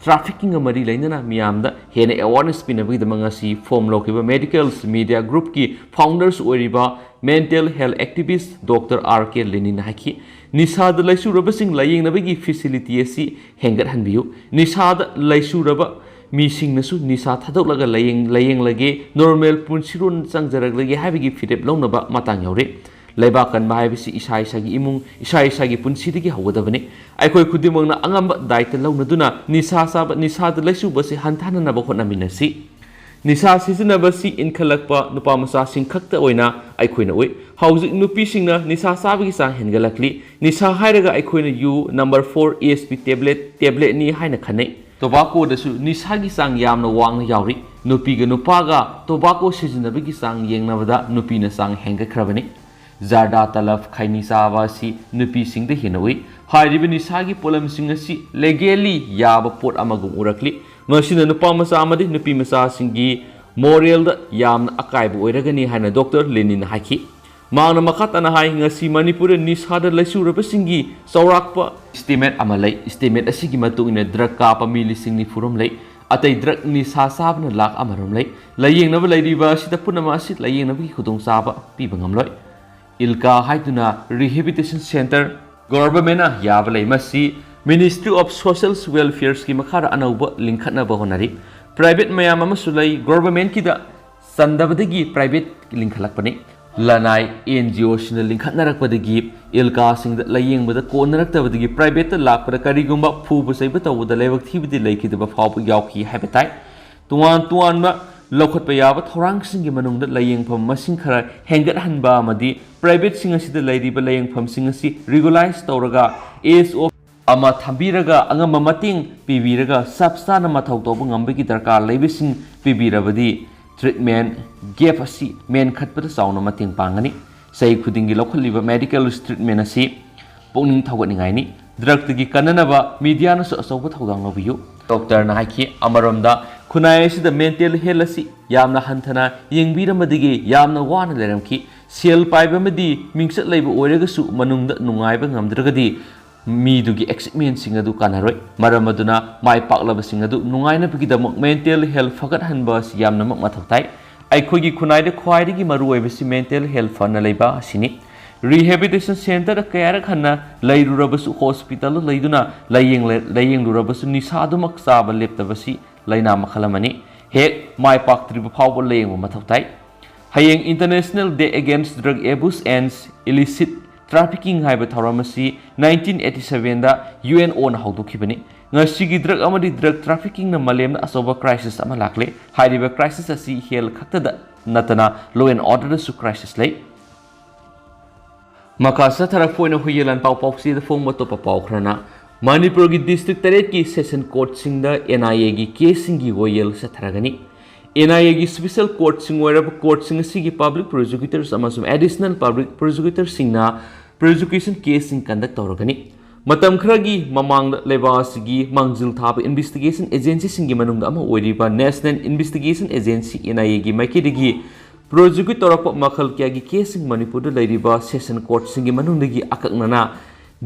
Traffickingꯒ ꯃꯔꯤ ꯂꯩꯅꯅ ꯃꯤꯌꯥꯝꯗ ꯍꯦꯟꯅ awareness ꯄꯤꯅꯕꯒꯤꯗꯃꯛ ꯉꯁꯤ form ꯂꯧꯈꯤꯕ Medicals Media Groupꯀꯤ founders ꯑꯣꯏꯔꯤꯕ mental health activist Doctor R K Leninꯅ ꯍꯥꯏꯈꯤ, ꯅꯤꯁꯥꯗ ꯂꯥꯏꯆꯨꯔꯕꯁꯤꯡ ꯂꯥꯏꯌꯦꯡꯅꯕꯒꯤ facility ꯑꯁꯤ ꯍꯦꯟꯒꯠꯍꯟꯕꯤꯌꯨ꯫ ꯅꯤꯁꯥꯗ ꯂꯥꯏꯆꯨꯔꯕ ꯃꯤꯁꯤꯡꯅꯁꯨ ꯅꯤꯁꯥ ꯊꯥꯗꯣꯛꯂꯒ ꯂꯥꯌꯦꯡ-, ꯂꯥꯌꯦꯡꯂꯒꯦ, normal ꯄꯨꯟꯁꯤꯔꯣꯟ ꯆꯪꯖꯔꯛꯂꯒꯦ ꯍꯥꯏꯕꯒꯤ ꯐꯤꯔꯦꯞ ꯂꯧꯅꯕ ꯃꯇꯥꯡ ꯌꯧꯔꯦ꯫ ꯂꯩꯕꯥꯛ ꯀꯟꯕ ꯍꯥꯏꯕꯁꯤ ꯏꯁꯥ ꯏꯁꯥꯒꯤ ꯏꯃꯨꯡ, ꯏꯁꯥ ꯏꯁꯥꯒꯤ ꯄꯨꯟꯁꯤꯗꯒꯤ ꯍꯧꯒꯗꯕꯅꯤ꯫ ꯑꯩꯈꯣꯏ ꯈꯨꯗꯤꯡꯃꯛꯅ ꯑꯉꯝꯕ ꯗꯥꯏꯇ ꯂꯧꯅꯗꯨꯅ ꯅꯤꯁꯥ ꯆꯥꯕ, ꯅꯤꯁꯥꯗ ꯂꯥꯏꯆꯨꯕꯁꯤ ꯍꯟꯊꯍꯟꯅꯕ ꯍꯣꯠꯅꯃꯤꯟꯅꯁꯤ꯫ ꯅꯤꯁꯥ ꯁꯤꯖꯤꯟꯅꯕꯁꯤ ꯏꯟꯈꯠꯂꯛꯄ ꯅꯨꯄꯥ ꯃꯆꯥꯁꯤꯡ ꯈꯛꯇ ꯑꯣꯏꯅ ꯑꯩꯈꯣꯏꯅ ꯎꯏ꯫ ꯍꯧꯖꯤꯛ ꯅꯨꯄꯤꯁꯤꯡꯅ ꯅꯤꯁꯥ ꯆꯥꯕꯒꯤ ꯆꯥꯡ ꯍꯦꯟꯒꯠꯂꯛꯂꯤ꯫ ꯅꯤꯁꯥ ꯍꯥꯏꯔꯒ ꯑꯩꯈꯣꯏꯅ ꯌꯨ, number four S P tablet, tabletꯅꯤ ꯍꯥꯏꯅ ꯈꯟꯅꯩ꯫ Tobaccoꯗꯁꯨ ꯅꯤꯁꯥꯒꯤ ꯆꯥꯡ ꯌꯥꯝꯅ ꯋꯥꯡꯅ ꯌꯥꯎꯔꯤ꯫ ꯅꯨꯄꯤꯒ ꯅꯨꯄꯥꯒ ꯇꯣꯕꯥꯀꯣ ꯁꯤꯖꯤꯟꯅꯕꯒꯤ ꯆꯥꯡ ꯌꯦꯡꯅꯕꯗ ꯅꯨꯄꯤꯅ ꯆꯥꯡ ꯍꯦꯟꯒꯠꯈ꯭ꯔꯕꯅꯤ꯫ ꯖꯥꯔꯗꯥ, ꯇꯂꯐ, ꯈꯩꯅꯤ ꯆꯥꯕ ꯑꯁꯤ ꯅꯨꯄꯤꯁꯤꯡꯗ ꯍꯦꯟꯅ ꯎꯏ꯫ ꯍꯥꯏꯔꯤꯕ ꯅꯤꯁꯥꯒꯤ ꯄꯣꯠꯂꯝꯁꯤꯡ ꯑꯁꯤ ꯂꯦꯒꯦꯂꯤ ꯌꯥꯕ ꯄꯣꯠ ꯑꯃꯒꯨꯝ ꯎꯔꯛꯂꯤ꯫ ꯃꯁꯤꯅ ꯅꯨꯄꯥ ꯃꯆꯥ ꯑꯃꯗꯤ ꯅꯨꯄꯤ ꯃꯆꯥꯁꯤꯡꯒꯤ ꯃꯣꯔꯦꯜꯗ ꯌꯥꯝꯅ ꯑꯀꯥꯏꯕ ꯑꯣꯏꯔꯒꯅꯤ ꯍꯥꯏꯅ ꯗꯣꯛꯇꯔ ꯂꯦꯅꯤꯟꯅ ꯍꯥꯏꯈꯤ꯫ ꯃꯍꯥꯛꯅ ꯃꯈꯥ ꯇꯥꯅ ꯍꯥꯏ, ꯉꯁꯤ ꯃꯅꯤꯄꯨꯔꯗ ꯅꯤꯁꯥꯗ ꯂꯩꯆꯨꯔꯕꯁꯤꯡꯒꯤ ꯆꯥꯎꯔꯥꯛꯄ ꯏꯁꯇꯤꯃꯦꯠ ꯑꯃ ꯂꯩ꯫ ꯏꯁꯇꯤꯃꯦꯠ ꯑꯁꯤꯒꯤ ꯃꯇꯨꯡ ꯏꯟꯅ ꯗ꯭ꯔꯒ ꯀꯥꯞꯄ ꯃꯤ ꯂꯤꯁꯤꯡ ꯅꯤꯐꯨ ꯔꯣꯝ ꯂꯩ꯫ ꯑꯇꯩ ꯗ꯭ꯔꯒ ꯅꯤꯁꯥ ꯆꯥꯕꯅ ꯂꯥꯛ ꯑꯃꯔꯣꯝ ꯂꯩ꯫ ꯂꯥꯌꯦꯡꯅꯕ ꯂꯩꯔꯤꯕ ꯑꯁꯤꯗ ꯄꯨꯝꯅꯃꯛ ꯑꯁꯤ ꯂꯥꯌꯦꯡꯅꯕꯒꯤ ꯈꯨꯗꯣꯡꯆꯥꯕ ꯄꯤꯕ ꯉꯝꯂꯣꯏ꯫ ꯏꯜꯀꯥ ꯍꯥꯏꯗꯨꯅ ꯔꯤꯍꯦꯕꯤꯂꯤꯇꯦꯁꯟ ꯁꯦꯟꯇꯔ ꯒꯣꯚꯔꯟꯃꯦꯟꯠꯅ ꯌꯥꯕ ꯂꯩ꯫ ꯃꯁꯤ Ministry of Social Welfareꯁꯀꯤ ꯃꯈꯥꯗ ꯑꯅꯧꯕ ꯂꯤꯡꯈꯠꯅꯕ ꯍꯣꯠꯅꯔꯤ꯫ ꯄ꯭ꯔꯥꯏꯚꯦꯠ ꯃꯌꯥꯝ ꯑꯃꯁꯨ ꯂꯩ꯫ ꯒꯣꯚꯔꯟꯃꯦꯟꯠꯀꯤꯗ ꯆꯟꯗꯕꯗꯒꯤ ꯄ꯭ꯔꯥꯏꯚꯦꯠ ꯂꯤꯡꯈꯠꯂꯛꯄꯅꯤ꯫ ꯂꯅꯥꯏ, ꯑꯦꯟ ꯖꯤ ꯑꯣꯁꯤꯡꯅ ꯂꯤꯡꯈꯠꯅꯔꯛꯄꯗꯒꯤ ꯏꯜꯀꯥꯁꯤꯡꯗ ꯂꯥꯌꯦꯡꯕꯗ ꯀꯣꯟꯅꯔꯛꯇꯕꯗꯒꯤ ꯄ꯭ꯔꯥꯏꯚꯦꯠꯇ ꯂꯥꯛꯄꯗ ꯀꯔꯤꯒꯨꯝꯕ ꯐꯨꯕ ꯆꯩꯕ ꯇꯧꯕꯗ ꯂꯥꯏꯕꯛ ꯊꯤꯕꯗꯤ ꯂꯩꯈꯤꯗꯕ ꯐꯥꯎꯕ ꯌꯥꯎꯈꯤ ꯍꯥꯏꯕ ꯇꯥꯏ꯫ ꯇꯣꯉꯥꯟ ꯇꯣꯉꯥꯟꯕ ꯂꯧꯈꯠꯄ ꯌꯥꯕ ꯊꯧꯔꯥꯡꯁꯤꯡꯒꯤ ꯃꯅꯨꯡꯗ ꯂꯥꯌꯦꯡꯐꯝ ꯃꯁꯤꯡ ꯈꯔ ꯍꯦꯟꯒꯠꯍꯟꯕ ꯑꯃꯗꯤ ꯄ꯭ꯔꯥꯏꯚꯦꯠꯁꯤꯡ ꯑꯁꯤꯗ ꯂꯩꯔꯤꯕ ꯂꯥꯌꯦꯡꯐꯝꯁꯤꯡ ꯑꯁꯤ ꯔꯤꯒꯨꯂꯥꯏꯖ ꯇꯧꯔꯒ ꯑꯦꯁ ꯑꯣ ꯑꯃ ꯊꯝꯕꯤꯔꯒ ꯑꯉꯝꯕ ꯃꯇꯦꯡ ꯄꯤꯕꯤꯔꯒ ꯆꯞ ꯆꯥꯅ ꯃꯊꯧ ꯇꯧꯕ ꯉꯝꯕꯒꯤ ꯗꯔꯀꯥꯔ ꯂꯩꯕꯁꯤꯡ ꯄꯤꯕꯤꯔꯕꯗꯤ ꯇ꯭ꯔꯤꯠꯃꯦꯟ ꯒꯦꯞ ꯑꯁꯤ ꯃꯦꯟꯈꯠꯄꯗ ꯆꯥꯎꯅ ꯃꯇꯦꯡ ꯄꯥꯡꯒꯅꯤ꯫ ꯆꯍꯤ ꯈꯨꯗꯤꯡꯒꯤ ꯂꯧꯈꯠꯂꯤꯕ ꯃꯦꯗꯤꯀꯦꯜ ꯇ꯭ꯔꯤꯠꯃꯦꯟ ꯑꯁꯤ ꯄꯨꯛꯅꯤꯡ ꯊꯧꯒꯠꯅꯤꯡꯉꯥꯏꯅꯤ꯫ ꯗ꯭ꯔꯒꯇꯒꯤ ꯀꯟꯅꯅꯕ ꯃꯤꯗꯤꯌꯥꯅꯁꯨ ꯑꯆꯧꯕ ꯊꯧꯗꯥꯡ ꯂꯧꯕꯤꯌꯨ꯫ ꯗꯣꯛꯇꯔꯅ ꯍꯥꯏꯈꯤ, ꯑꯃꯔꯣꯝꯗ ꯈꯨꯟꯅꯥꯏ ꯑꯁꯤꯗ ꯃꯦꯟꯇꯦꯜ ꯍꯦꯜꯊ ꯑꯁꯤ ꯌꯥꯝꯅ ꯍꯟꯊꯅ ꯌꯦꯡꯕꯤꯔꯝꯕꯗꯒꯤ ꯌꯥꯝꯅ ꯋꯥꯅ ꯂꯩꯔꯝꯈꯤ꯫ ꯁꯦꯜ ꯄꯥꯏꯕ ꯑꯃꯗꯤ ꯃꯤꯡꯆꯠ ꯂꯩꯕ ꯑꯣꯏꯔꯒꯁꯨ ꯃꯅꯨꯡꯗ ꯅꯨꯡꯉꯥꯏꯕ ꯉꯝꯗ꯭ꯔꯒꯗꯤ ꯃꯤꯗꯨꯒꯤ ꯑꯦꯆꯤꯞꯃꯦꯟꯁꯤꯡ ꯑꯗꯨ ꯀꯥꯟꯅꯔꯣꯏ꯫ ꯃꯔꯝ ꯑꯗꯨꯅ ꯃꯥꯏ ꯄꯥꯛꯂꯕꯁꯤꯡ ꯑꯗꯨ ꯅꯨꯡꯉꯥꯏꯅꯕꯒꯤꯗꯃꯛ ꯃꯦꯟꯇꯦꯜ ꯍꯦꯜꯊ ꯐꯒꯠꯍꯟꯕ ꯑꯁꯤ ꯌꯥꯝꯅꯃꯛ ꯃꯊꯧ ꯇꯥꯏ꯫ ꯑꯩꯈꯣꯏꯒꯤ ꯈꯨꯟꯅꯥꯏꯗ ꯈ꯭ꯋꯥꯏꯗꯒꯤ ꯃꯔꯨꯑꯣꯏꯕꯁꯤ ꯃꯦꯟꯇꯦꯜ ꯍꯦꯜꯊ ꯐꯅ ꯂꯩꯕ ꯑꯁꯤꯅꯤ꯫ ꯔꯤꯍꯦꯕꯤꯂꯤꯇꯦꯁꯟ ꯁꯦꯟꯇꯔꯗ ꯀꯌꯥꯔꯛ ꯍꯟꯅ ꯂꯩꯔꯨꯔꯕꯁꯨ, ꯍꯣꯁꯄꯤꯇꯥꯜꯗ ꯂꯩꯗꯨꯅ ꯂꯥꯌꯦꯡꯂ-, ꯂꯥꯌꯦꯡꯂꯨꯔꯕꯁꯨ ꯅꯤꯁꯥ ꯑꯗꯨꯃꯛ ꯆꯥꯕ ꯂꯦꯞꯇꯕꯁꯤ ꯂꯥꯏꯅꯥ ꯃꯈꯜ ꯑꯃꯅꯤ꯫ ꯍꯦꯛ ꯃꯥꯏ ꯄꯥꯛꯇ꯭ꯔꯤꯕ ꯐꯥꯎꯕ ꯂꯥꯌꯦꯡꯕ ꯃꯊꯧ ꯇꯥꯏ꯫ ꯍꯌꯦꯡ International Day Against Drug Abuse and Illicit Trafficking ꯍꯥꯏꯕ ꯊꯧꯔꯝ ꯑꯁꯤ ꯅꯥꯏꯟꯇꯤꯟ ꯑꯩꯠꯇꯤ ꯁꯚꯦꯟꯗ ꯌꯨ ꯑꯦꯟ ꯑꯣꯅ ꯍꯧꯗꯣꯛꯈꯤꯕꯅꯤ꯫ ꯉꯁꯤꯒꯤ ꯗ꯭ꯔꯒ ꯑꯃꯗꯤ ꯗ꯭ꯔꯒ ꯇ꯭ꯔꯥꯐꯤꯀꯤꯡꯅ ꯃꯥꯂꯦꯝꯗ ꯑꯆꯧꯕ ꯀ꯭ꯔꯥꯏꯁꯤꯁ ꯑꯃ ꯂꯥꯛꯂꯦ꯫ ꯍꯥꯏꯔꯤꯕ ꯀ꯭ꯔꯥꯏꯁꯤꯁ ꯑꯁꯤ ꯍꯦꯜꯊ ꯈꯛꯇꯗ ꯅꯠꯇꯅ ꯂꯣ ꯑꯦꯟ ꯑꯣꯔꯗꯔꯗꯁꯨ ꯀ꯭ꯔꯥꯏꯁꯤꯁ ꯂꯩ꯫ ꯃꯈꯥ ꯆꯠꯊꯔꯛꯄ ꯑꯣꯏꯅ ꯍꯨꯏꯌꯦꯟ ꯂꯥꯟꯄꯥꯎ ꯄꯥꯎꯆꯦꯗ ꯐꯣꯡꯕ ꯑꯇꯣꯞꯄ ꯄꯥꯎ ꯈꯔꯅ, ꯃꯅꯤꯄꯨꯔꯒꯤ ꯗꯤꯁꯇ꯭ꯔꯤꯛ ꯇꯔꯦꯠꯀꯤ ꯁꯦꯁꯟ ꯀꯣꯔꯠꯁꯤꯡꯗ ꯑꯦꯟ ꯑꯥꯏ ꯑꯦꯒꯤ ꯀꯦꯁꯁꯤꯡꯒꯤ ꯋꯥꯌꯦꯜ ꯆꯠꯊꯔꯒꯅꯤ꯫ ꯑꯦꯟ ꯑꯥꯏ ꯑꯦꯒꯤ ꯁ꯭ꯄꯦꯁꯦꯜ ꯀꯣꯔꯠꯁꯤꯡ ꯑꯣꯏꯔꯕ ꯀꯣꯔꯠꯁꯤꯡ ꯑꯁꯤꯒꯤ ꯄꯕ꯭ꯂꯤꯛ ꯄ꯭ꯔꯣꯁꯤꯀ꯭ꯌꯨꯇꯔꯁ ꯑꯃꯁꯨꯡ ꯑꯦꯗꯤꯁꯅꯦꯜ ꯄꯕ꯭ꯂꯤꯛ ꯄ꯭ꯔꯣꯁꯤꯀ꯭ꯌꯨꯇꯔꯁꯤꯡꯅ ꯄ꯭ꯔꯣꯁꯤꯀ꯭ꯌꯨꯁꯟ ꯀꯦꯁꯁꯤꯡ ꯀꯟꯗꯛ ꯇꯧꯔꯒꯅꯤ꯫ ꯃꯇꯝ ꯈꯔꯒꯤ ꯃꯃꯥꯡꯗ ꯂꯩꯕꯥꯛ ꯑꯁꯤꯒꯤ ꯃꯥꯡꯖꯤꯜ ꯊꯥꯕ ꯏꯟꯚꯦꯁꯇꯤꯒꯦꯁꯟ ꯑꯦꯖꯦꯟꯁꯤꯁꯤꯡꯒꯤ ꯃꯅꯨꯡꯗ ꯑꯃ ꯑꯣꯏꯔꯤꯕ ꯅꯦꯁꯅꯦꯜ ꯏꯟꯚꯦꯁꯇꯤꯒꯦꯁꯟ ꯑꯦꯖꯦꯟꯁꯤ, ꯑꯦꯟ ꯑꯥꯏ ꯑꯦꯒꯤ ꯃꯥꯏꯀꯩꯗꯒꯤ ꯄ꯭ꯔꯣꯁꯤꯀ꯭ꯌꯨꯠ ꯇꯧꯔꯛꯄ ꯃꯈꯜ ꯀꯌꯥꯒꯤ ꯀꯦꯁꯁꯤꯡ ꯃꯅꯤꯄꯨꯔꯗ ꯂꯩꯔꯤꯕ ꯁꯦꯁꯟ ꯀꯣꯔꯠꯁꯤꯡꯒꯤ ꯃꯅꯨꯡꯗꯒꯤ ꯑꯀꯛꯅꯅ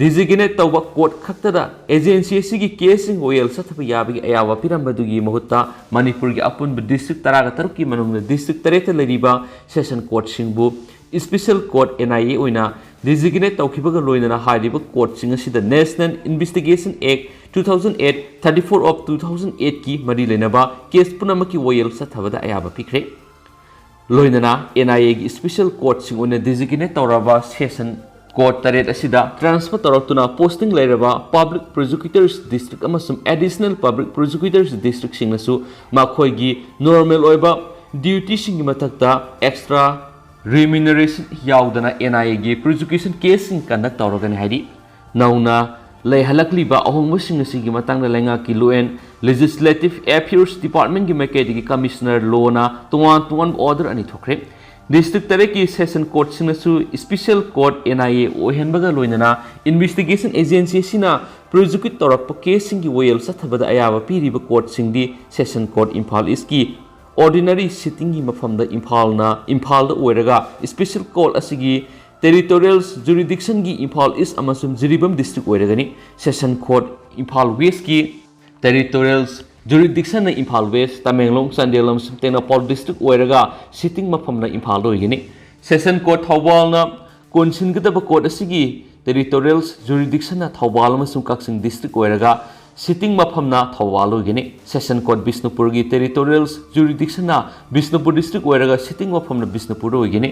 ꯗꯤꯖꯤꯒꯤꯅꯦꯠ ꯇꯧꯕ ꯀꯣꯔꯠ ꯈꯛꯇꯗ ꯑꯦꯖꯦꯟꯁꯤ ꯑꯁꯤꯒꯤ ꯀꯦꯁꯁꯤꯡ ꯋꯥꯌꯦꯜ ꯆꯠꯊꯕ ꯌꯥꯕꯒꯤ ꯑꯌꯥꯕ ꯄꯤꯔꯝꯕꯗꯨꯒꯤ ꯃꯍꯨꯠꯇ ꯃꯅꯤꯄꯨꯔꯒꯤ ꯑꯄꯨꯟꯕ ꯗꯤꯁꯇ꯭ꯔꯤꯛ ꯇꯔꯥꯒ ꯇꯔꯨꯛꯀꯤ ꯃꯅꯨꯡꯗ ꯗꯤꯁꯇ꯭ꯔꯤꯛ ꯇꯔꯦꯠꯇ ꯂꯩꯔꯤꯕ ꯁꯦꯁꯟ ꯀꯣꯔꯠꯁꯤꯡꯕꯨ special court, N I A, ꯑꯣꯏꯅ ꯗꯤꯖꯤꯒꯤꯅꯦꯠ ꯇꯧꯈꯤꯕꯒ ꯂꯣꯏꯅꯅ ꯍꯥꯏꯔꯤꯕ ꯀꯣꯔꯠꯁꯤꯡ ꯑꯁꯤꯗ national investigation act two thousand eight, thirty-four of two thousand eight ꯀꯤ ꯃꯔꯤ ꯂꯩꯅꯕ ꯀꯦꯁ ꯄꯨꯝꯅꯃꯛꯀꯤ ꯋꯥꯌꯦꯜ ꯆꯠꯊꯕꯗ ꯑꯌꯥꯕ ꯄꯤꯈ꯭ꯔꯦ꯫ ꯂꯣꯏꯅꯅ ꯑꯦꯟ ꯑꯥꯏ ꯑꯦꯒꯤ ꯁ꯭ꯄꯦꯁꯦꯜ ꯀꯣꯔꯠꯁꯤꯡ ꯑꯣꯏꯅ ꯗꯤꯖꯤꯒꯤꯅꯦꯠ ꯇꯧꯔꯕ ꯁꯦꯁꯟ ꯀꯣꯔꯠ ꯇꯔꯦꯠ ꯑꯁꯤꯗ ꯇ꯭ꯔꯥꯟꯁꯐꯔ ꯇꯧꯔꯛꯇꯨꯅ ꯄꯣꯁꯇꯤꯡ ꯂꯩꯔꯕ ꯄꯕ꯭ꯂꯤꯛ ꯄ꯭ꯔꯣꯁꯤꯀ꯭ꯌꯨꯇꯔꯁ ꯗꯤꯁꯇ꯭ꯔꯤꯛ ꯑꯃꯁꯨꯡ ꯑꯦꯗꯤꯁꯅꯦꯜ ꯄꯕ꯭ꯂꯤꯛ ꯄ꯭ꯔꯣꯁꯤꯀ꯭ꯌꯨꯇꯔꯁ ꯗꯤꯁꯇ꯭ꯔꯤꯛꯁꯤꯡꯅꯁꯨ ꯃꯈꯣꯏꯒꯤ ꯅꯣꯔꯃꯦꯜ ꯑꯣꯏꯕ ꯗ꯭ꯌꯨꯇꯤꯁꯤꯡꯒꯤ ꯃꯊꯛꯇ ꯑꯦꯛꯁꯇ꯭ꯔꯥ ꯔꯤꯃ꯭ꯌꯨꯅꯔꯦꯁꯟ ꯌꯥꯎꯗꯅ ꯑꯦꯟ ꯑꯥꯏ ꯑꯦꯒꯤ ꯄ꯭ꯔꯣꯁꯤꯀ꯭ꯌꯨꯁꯟ ꯀꯦꯁꯁꯤꯡ ꯀꯟꯗꯛ ꯇꯧꯔꯒꯅꯤ ꯍꯥꯏꯔꯤ꯫ ꯅꯧꯅ ꯂꯩꯍꯜꯂꯛꯂꯤꯕ ꯑꯍꯣꯡꯕꯁꯤꯡ ꯑꯁꯤꯒꯤ ꯃꯇꯥꯡꯗ ꯂꯩꯉꯥꯛꯀꯤ ꯂꯣ ꯑꯦꯟ ꯂꯦꯖꯤꯁꯂꯦꯇꯤꯚ ꯑꯦꯐꯤꯌꯔꯁ ꯗꯤꯄꯥꯔꯠꯃꯦꯟꯒꯤ ꯃꯥꯏꯀꯩꯗꯒꯤ ꯀꯃꯤꯁꯅꯔ ꯂꯣꯅ ꯇꯣꯉꯥꯟ ꯇꯣꯉꯥꯟꯕ ꯑꯣꯔꯗꯔ ꯑꯅꯤ ꯊꯣꯛꯈ꯭ꯔꯦ꯫ ꯗꯤꯁꯇ꯭ꯔꯤꯛ ꯇꯔꯦꯠꯀꯤ ꯁꯦꯁꯟ ꯀꯣꯔꯠꯁꯤꯡꯅꯁꯨ special court, N I A, ꯑꯣꯏꯍꯟꯕꯒ ꯂꯣꯏꯅꯅ ꯏꯟꯚꯦꯁꯇꯤꯒꯦꯁꯟ ꯑꯦꯖꯦꯟꯁꯤ ꯑꯁꯤꯅ ꯄ꯭ꯔꯣꯁꯤꯀ꯭ꯌꯨꯠ ꯇꯧꯔꯛꯄ ꯀꯦꯁꯁꯤꯡꯒꯤ ꯋꯥꯌꯦꯜ ꯆꯠꯊꯕꯗ ꯑꯌꯥꯕ ꯄꯤꯔꯤꯕ ꯀꯣꯔꯠꯁꯤꯡꯗꯤ ꯁꯦꯁꯟ ꯀꯣꯔꯠ ꯏꯝꯐꯥꯜ ꯏꯁꯀꯤ ꯑꯣꯔꯗꯤꯅꯔꯤ ꯁꯤꯇꯤꯡꯒꯤ ꯃꯐꯝꯗ ꯏꯝꯐꯥꯜꯅ, ꯏꯝꯐꯥꯜꯗ ꯑꯣꯏꯔꯒ ꯁ꯭ꯄꯦꯁꯦꯜ ꯀꯣꯔꯠ ꯑꯁꯤꯒꯤ ꯇꯦꯔꯤꯇꯣꯔꯤꯌꯦꯜ ꯖꯨꯔꯤꯗꯤꯛꯁꯟꯒꯤ ꯏꯝꯐꯥꯜ ꯏꯁ ꯑꯃꯁꯨꯡ ꯖꯤꯔꯤꯕꯥꯝ ꯗꯤꯁꯇ꯭ꯔꯤꯛ ꯑꯣꯏꯔꯒꯅꯤ꯫ ꯁꯦꯁꯟ ꯀꯣꯔꯠ ꯏꯝꯐꯥꯜ ꯋꯦꯁꯀꯤ ꯇꯦꯔꯤꯇꯣꯔꯤꯌꯦꯜ ꯖꯨꯔꯤꯗꯤꯛꯁꯟꯅ ꯏꯝꯐꯥꯜ ꯋꯦꯁ, ꯇꯃꯦꯡꯂꯣꯡ, ꯆꯥꯟꯗꯦꯜ ꯑꯃꯁꯨꯡ ꯇꯦꯡꯅꯧꯄꯥꯜ ꯗꯤꯁꯇ꯭ꯔꯤꯛ ꯑꯣꯏꯔꯒ ꯁꯤꯇꯤꯡ ꯃꯐꯝꯅ ꯏꯝꯐꯥꯜꯗ ꯑꯣꯏꯒꯅꯤ꯫ ꯁꯦꯁꯟ ꯀꯣꯔꯠ ꯊꯧꯕꯥꯜꯅ ꯀꯣꯟꯁꯤꯟꯒꯗꯕ ꯀꯣꯔꯠ ꯑꯁꯤꯒꯤ ꯇꯦꯔꯤꯇꯣꯔꯤꯌꯦꯜ ꯖꯨꯔꯤꯗꯤꯛꯁꯟꯅ ꯊꯧꯕꯥꯜ ꯑꯃꯁꯨꯡ ꯀꯛꯆꯤꯡ ꯗꯤꯁꯇ꯭ꯔꯤꯛ ꯑꯣꯏꯔꯒ ꯁꯤꯇꯤꯡ ꯃꯐꯝꯅ ꯊꯧꯕꯥꯜ ꯑꯣꯏꯒꯅꯤ꯫ Session court ꯕꯤꯁꯅꯨꯄꯨꯔꯒꯤ territorial ꯖꯨꯔꯤꯗꯤꯛꯁꯟꯅ Bishnupur district ꯑꯣꯏꯔꯒ ꯁꯤꯇꯤꯡ ꯃꯐꯝꯅ ꯕꯤꯁꯅꯨꯄꯨꯔꯗ ꯑꯣꯏꯒꯅꯤ꯫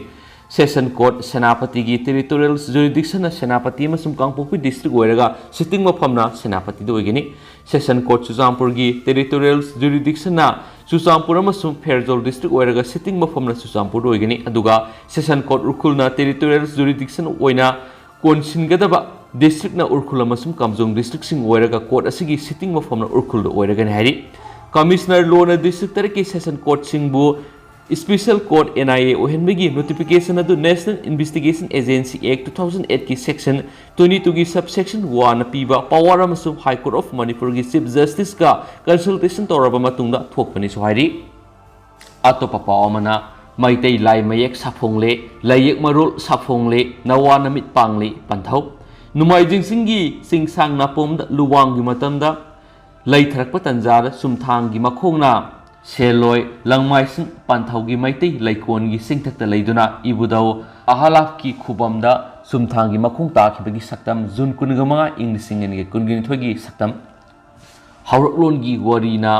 ꯁꯦꯁꯟ ꯀꯣꯔꯠ ꯁꯦꯅꯥꯄꯇꯤꯒꯤ ꯇꯦꯔꯤꯇꯣꯔꯤꯌꯦꯜ ꯖꯨꯔꯤꯗꯤꯛꯁꯟꯅ ꯁꯦꯅꯥꯄꯇꯤ ꯑꯃꯁꯨꯡ ꯀꯥꯡꯄꯣꯛꯄꯤ ꯗꯤꯁꯇ꯭ꯔꯤꯛ ꯑꯣꯏꯔꯒ ꯁꯤꯇꯤꯡ ꯃꯐꯝꯅ ꯁꯦꯅꯥꯄꯇꯤꯗ ꯑꯣꯏꯒꯅꯤ꯫ ꯁꯦꯁꯟ ꯀꯣꯔꯠ ꯆꯨꯔꯆꯥꯟꯄꯨꯔꯒꯤ ꯇꯦꯔꯤꯇꯣꯔꯤꯌꯦꯜ ꯖꯨꯔꯤꯗꯤꯛꯁꯟꯅ ꯆꯨꯔꯆꯥꯟꯄꯨꯔ ꯑꯃꯁꯨꯡ ꯐꯦꯔꯖꯧ ꯗꯤꯁꯇ꯭ꯔꯤꯛ ꯑꯣꯏꯔꯒ ꯁꯤꯇꯤꯡ ꯃꯐꯝꯅ ꯆꯨꯔꯆꯥꯟꯄꯨꯔꯗ ꯑꯣꯏꯒꯅꯤ꯫ ꯑꯗꯨꯒ ꯁꯦꯁꯟ ꯀꯣꯔꯠ ꯎꯈ꯭ꯔꯨꯜꯅ ꯇꯦꯔꯤꯇꯣꯔꯤꯌꯦꯜ ꯖꯨꯔꯤꯗꯤꯛꯁꯟ ꯑꯣꯏꯅ ꯀꯣꯟꯁꯤꯟꯒꯗꯕ ꯗꯤꯁꯇ꯭ꯔꯤꯛꯅ ꯎꯈ꯭ꯔꯨꯜ ꯑꯃꯁꯨꯡ ꯀꯥꯝꯖꯣꯡ ꯗꯤꯁꯇ꯭ꯔꯤꯛꯁꯤꯡ ꯑꯣꯏꯔꯒ ꯀꯣꯔꯠ ꯑꯁꯤꯒꯤ ꯁꯤꯇꯤꯡ ꯃꯐꯝꯅ ꯎꯈ꯭ꯔꯨꯜꯗ ꯑꯣꯏꯔꯒꯅꯤ ꯍꯥꯏꯔꯤ꯫ ꯀꯃꯤꯁꯅꯔ ꯂꯣꯅ ꯗꯤꯁꯇ꯭ꯔꯤꯛ ꯇꯔꯦꯠꯀꯤ ꯁꯦꯁꯟ ꯀꯣꯔꯠꯁꯤꯡꯕꯨ special court, N I A, ꯑꯣꯏꯍꯟꯕꯒꯤ ꯅꯣꯇꯤꯐꯤꯀꯦꯁꯟ ꯑꯗꯨ National Investigation Agency Act two thousand eight ꯀꯤ ꯁꯦꯛꯁꯟ twenty two ꯒꯤ ꯁꯕ ꯁꯦꯛꯁꯟ one ꯅ ꯄꯤꯕ ꯄꯋꯥꯔ ꯑꯃꯁꯨꯡ High Court of ꯃꯅꯤꯄꯨꯔꯒꯤ ꯆꯤꯐ ꯖꯁꯇꯤꯁꯀ ꯀꯟꯁꯜꯇꯦꯁꯟ ꯇꯧꯔꯕ ꯃꯇꯨꯡꯗ ꯊꯣꯛꯄꯅꯤꯁꯨ ꯍꯥꯏꯔꯤ꯫ ꯑꯇꯣꯞꯄ ꯄꯥꯎ ꯑꯃꯅ, ꯃꯩꯇꯩ ꯂꯥꯏ ꯃꯌꯦꯛ ꯁꯥꯐꯣꯡꯂꯦ, ꯂꯥꯏꯌꯦꯛ ꯃꯔꯣꯜ ꯁꯥꯐꯣꯡꯂꯦ, ꯅꯋꯥ ꯅꯃꯤꯠ ꯄꯥꯡꯂꯦ ꯄꯟꯊꯧ꯫ ꯅꯣꯡꯃꯥꯏꯖꯤꯡ ꯆꯤꯡꯒꯤ ꯆꯤꯡꯁꯥꯡ ꯅꯥꯄꯣꯝꯗ ꯂꯨꯋꯥꯡꯒꯤ ꯃꯇꯝꯗ ꯂꯩꯊꯔꯛꯄ ꯇꯟꯖꯥꯗ ꯆꯨꯝꯊꯥꯡꯒꯤ ꯃꯈꯣꯡꯅ ꯁꯦꯜꯂꯣꯏ ꯂꯪꯃꯥꯏꯁꯤꯡ ꯄꯟꯊꯧꯒꯤ ꯃꯩꯇꯩ ꯂꯩꯀꯣꯟꯒꯤ ꯆꯤꯡꯊꯛꯇ ꯂꯩꯗꯨꯅ ꯏꯕꯨꯙꯧ ꯑꯍꯥꯂꯥꯐꯀꯤ ꯈꯨꯕꯝꯗ ꯆꯨꯝꯊꯥꯡꯒꯤ ꯃꯈꯣꯡ ꯇꯥꯈꯤꯕꯒꯤ ꯁꯛꯇꯝ ꯖꯨꯟ ꯀꯨꯟꯒ ꯃꯉꯥ, ꯏꯪ ꯂꯤꯁꯤꯡ ꯑꯅꯤꯒ ꯀꯨꯟꯅꯤꯊꯣꯏꯒꯤ ꯁꯛꯇꯝ꯫ ꯍꯧꯔꯛꯂꯣꯟꯒꯤ ꯋꯥꯔꯤꯅ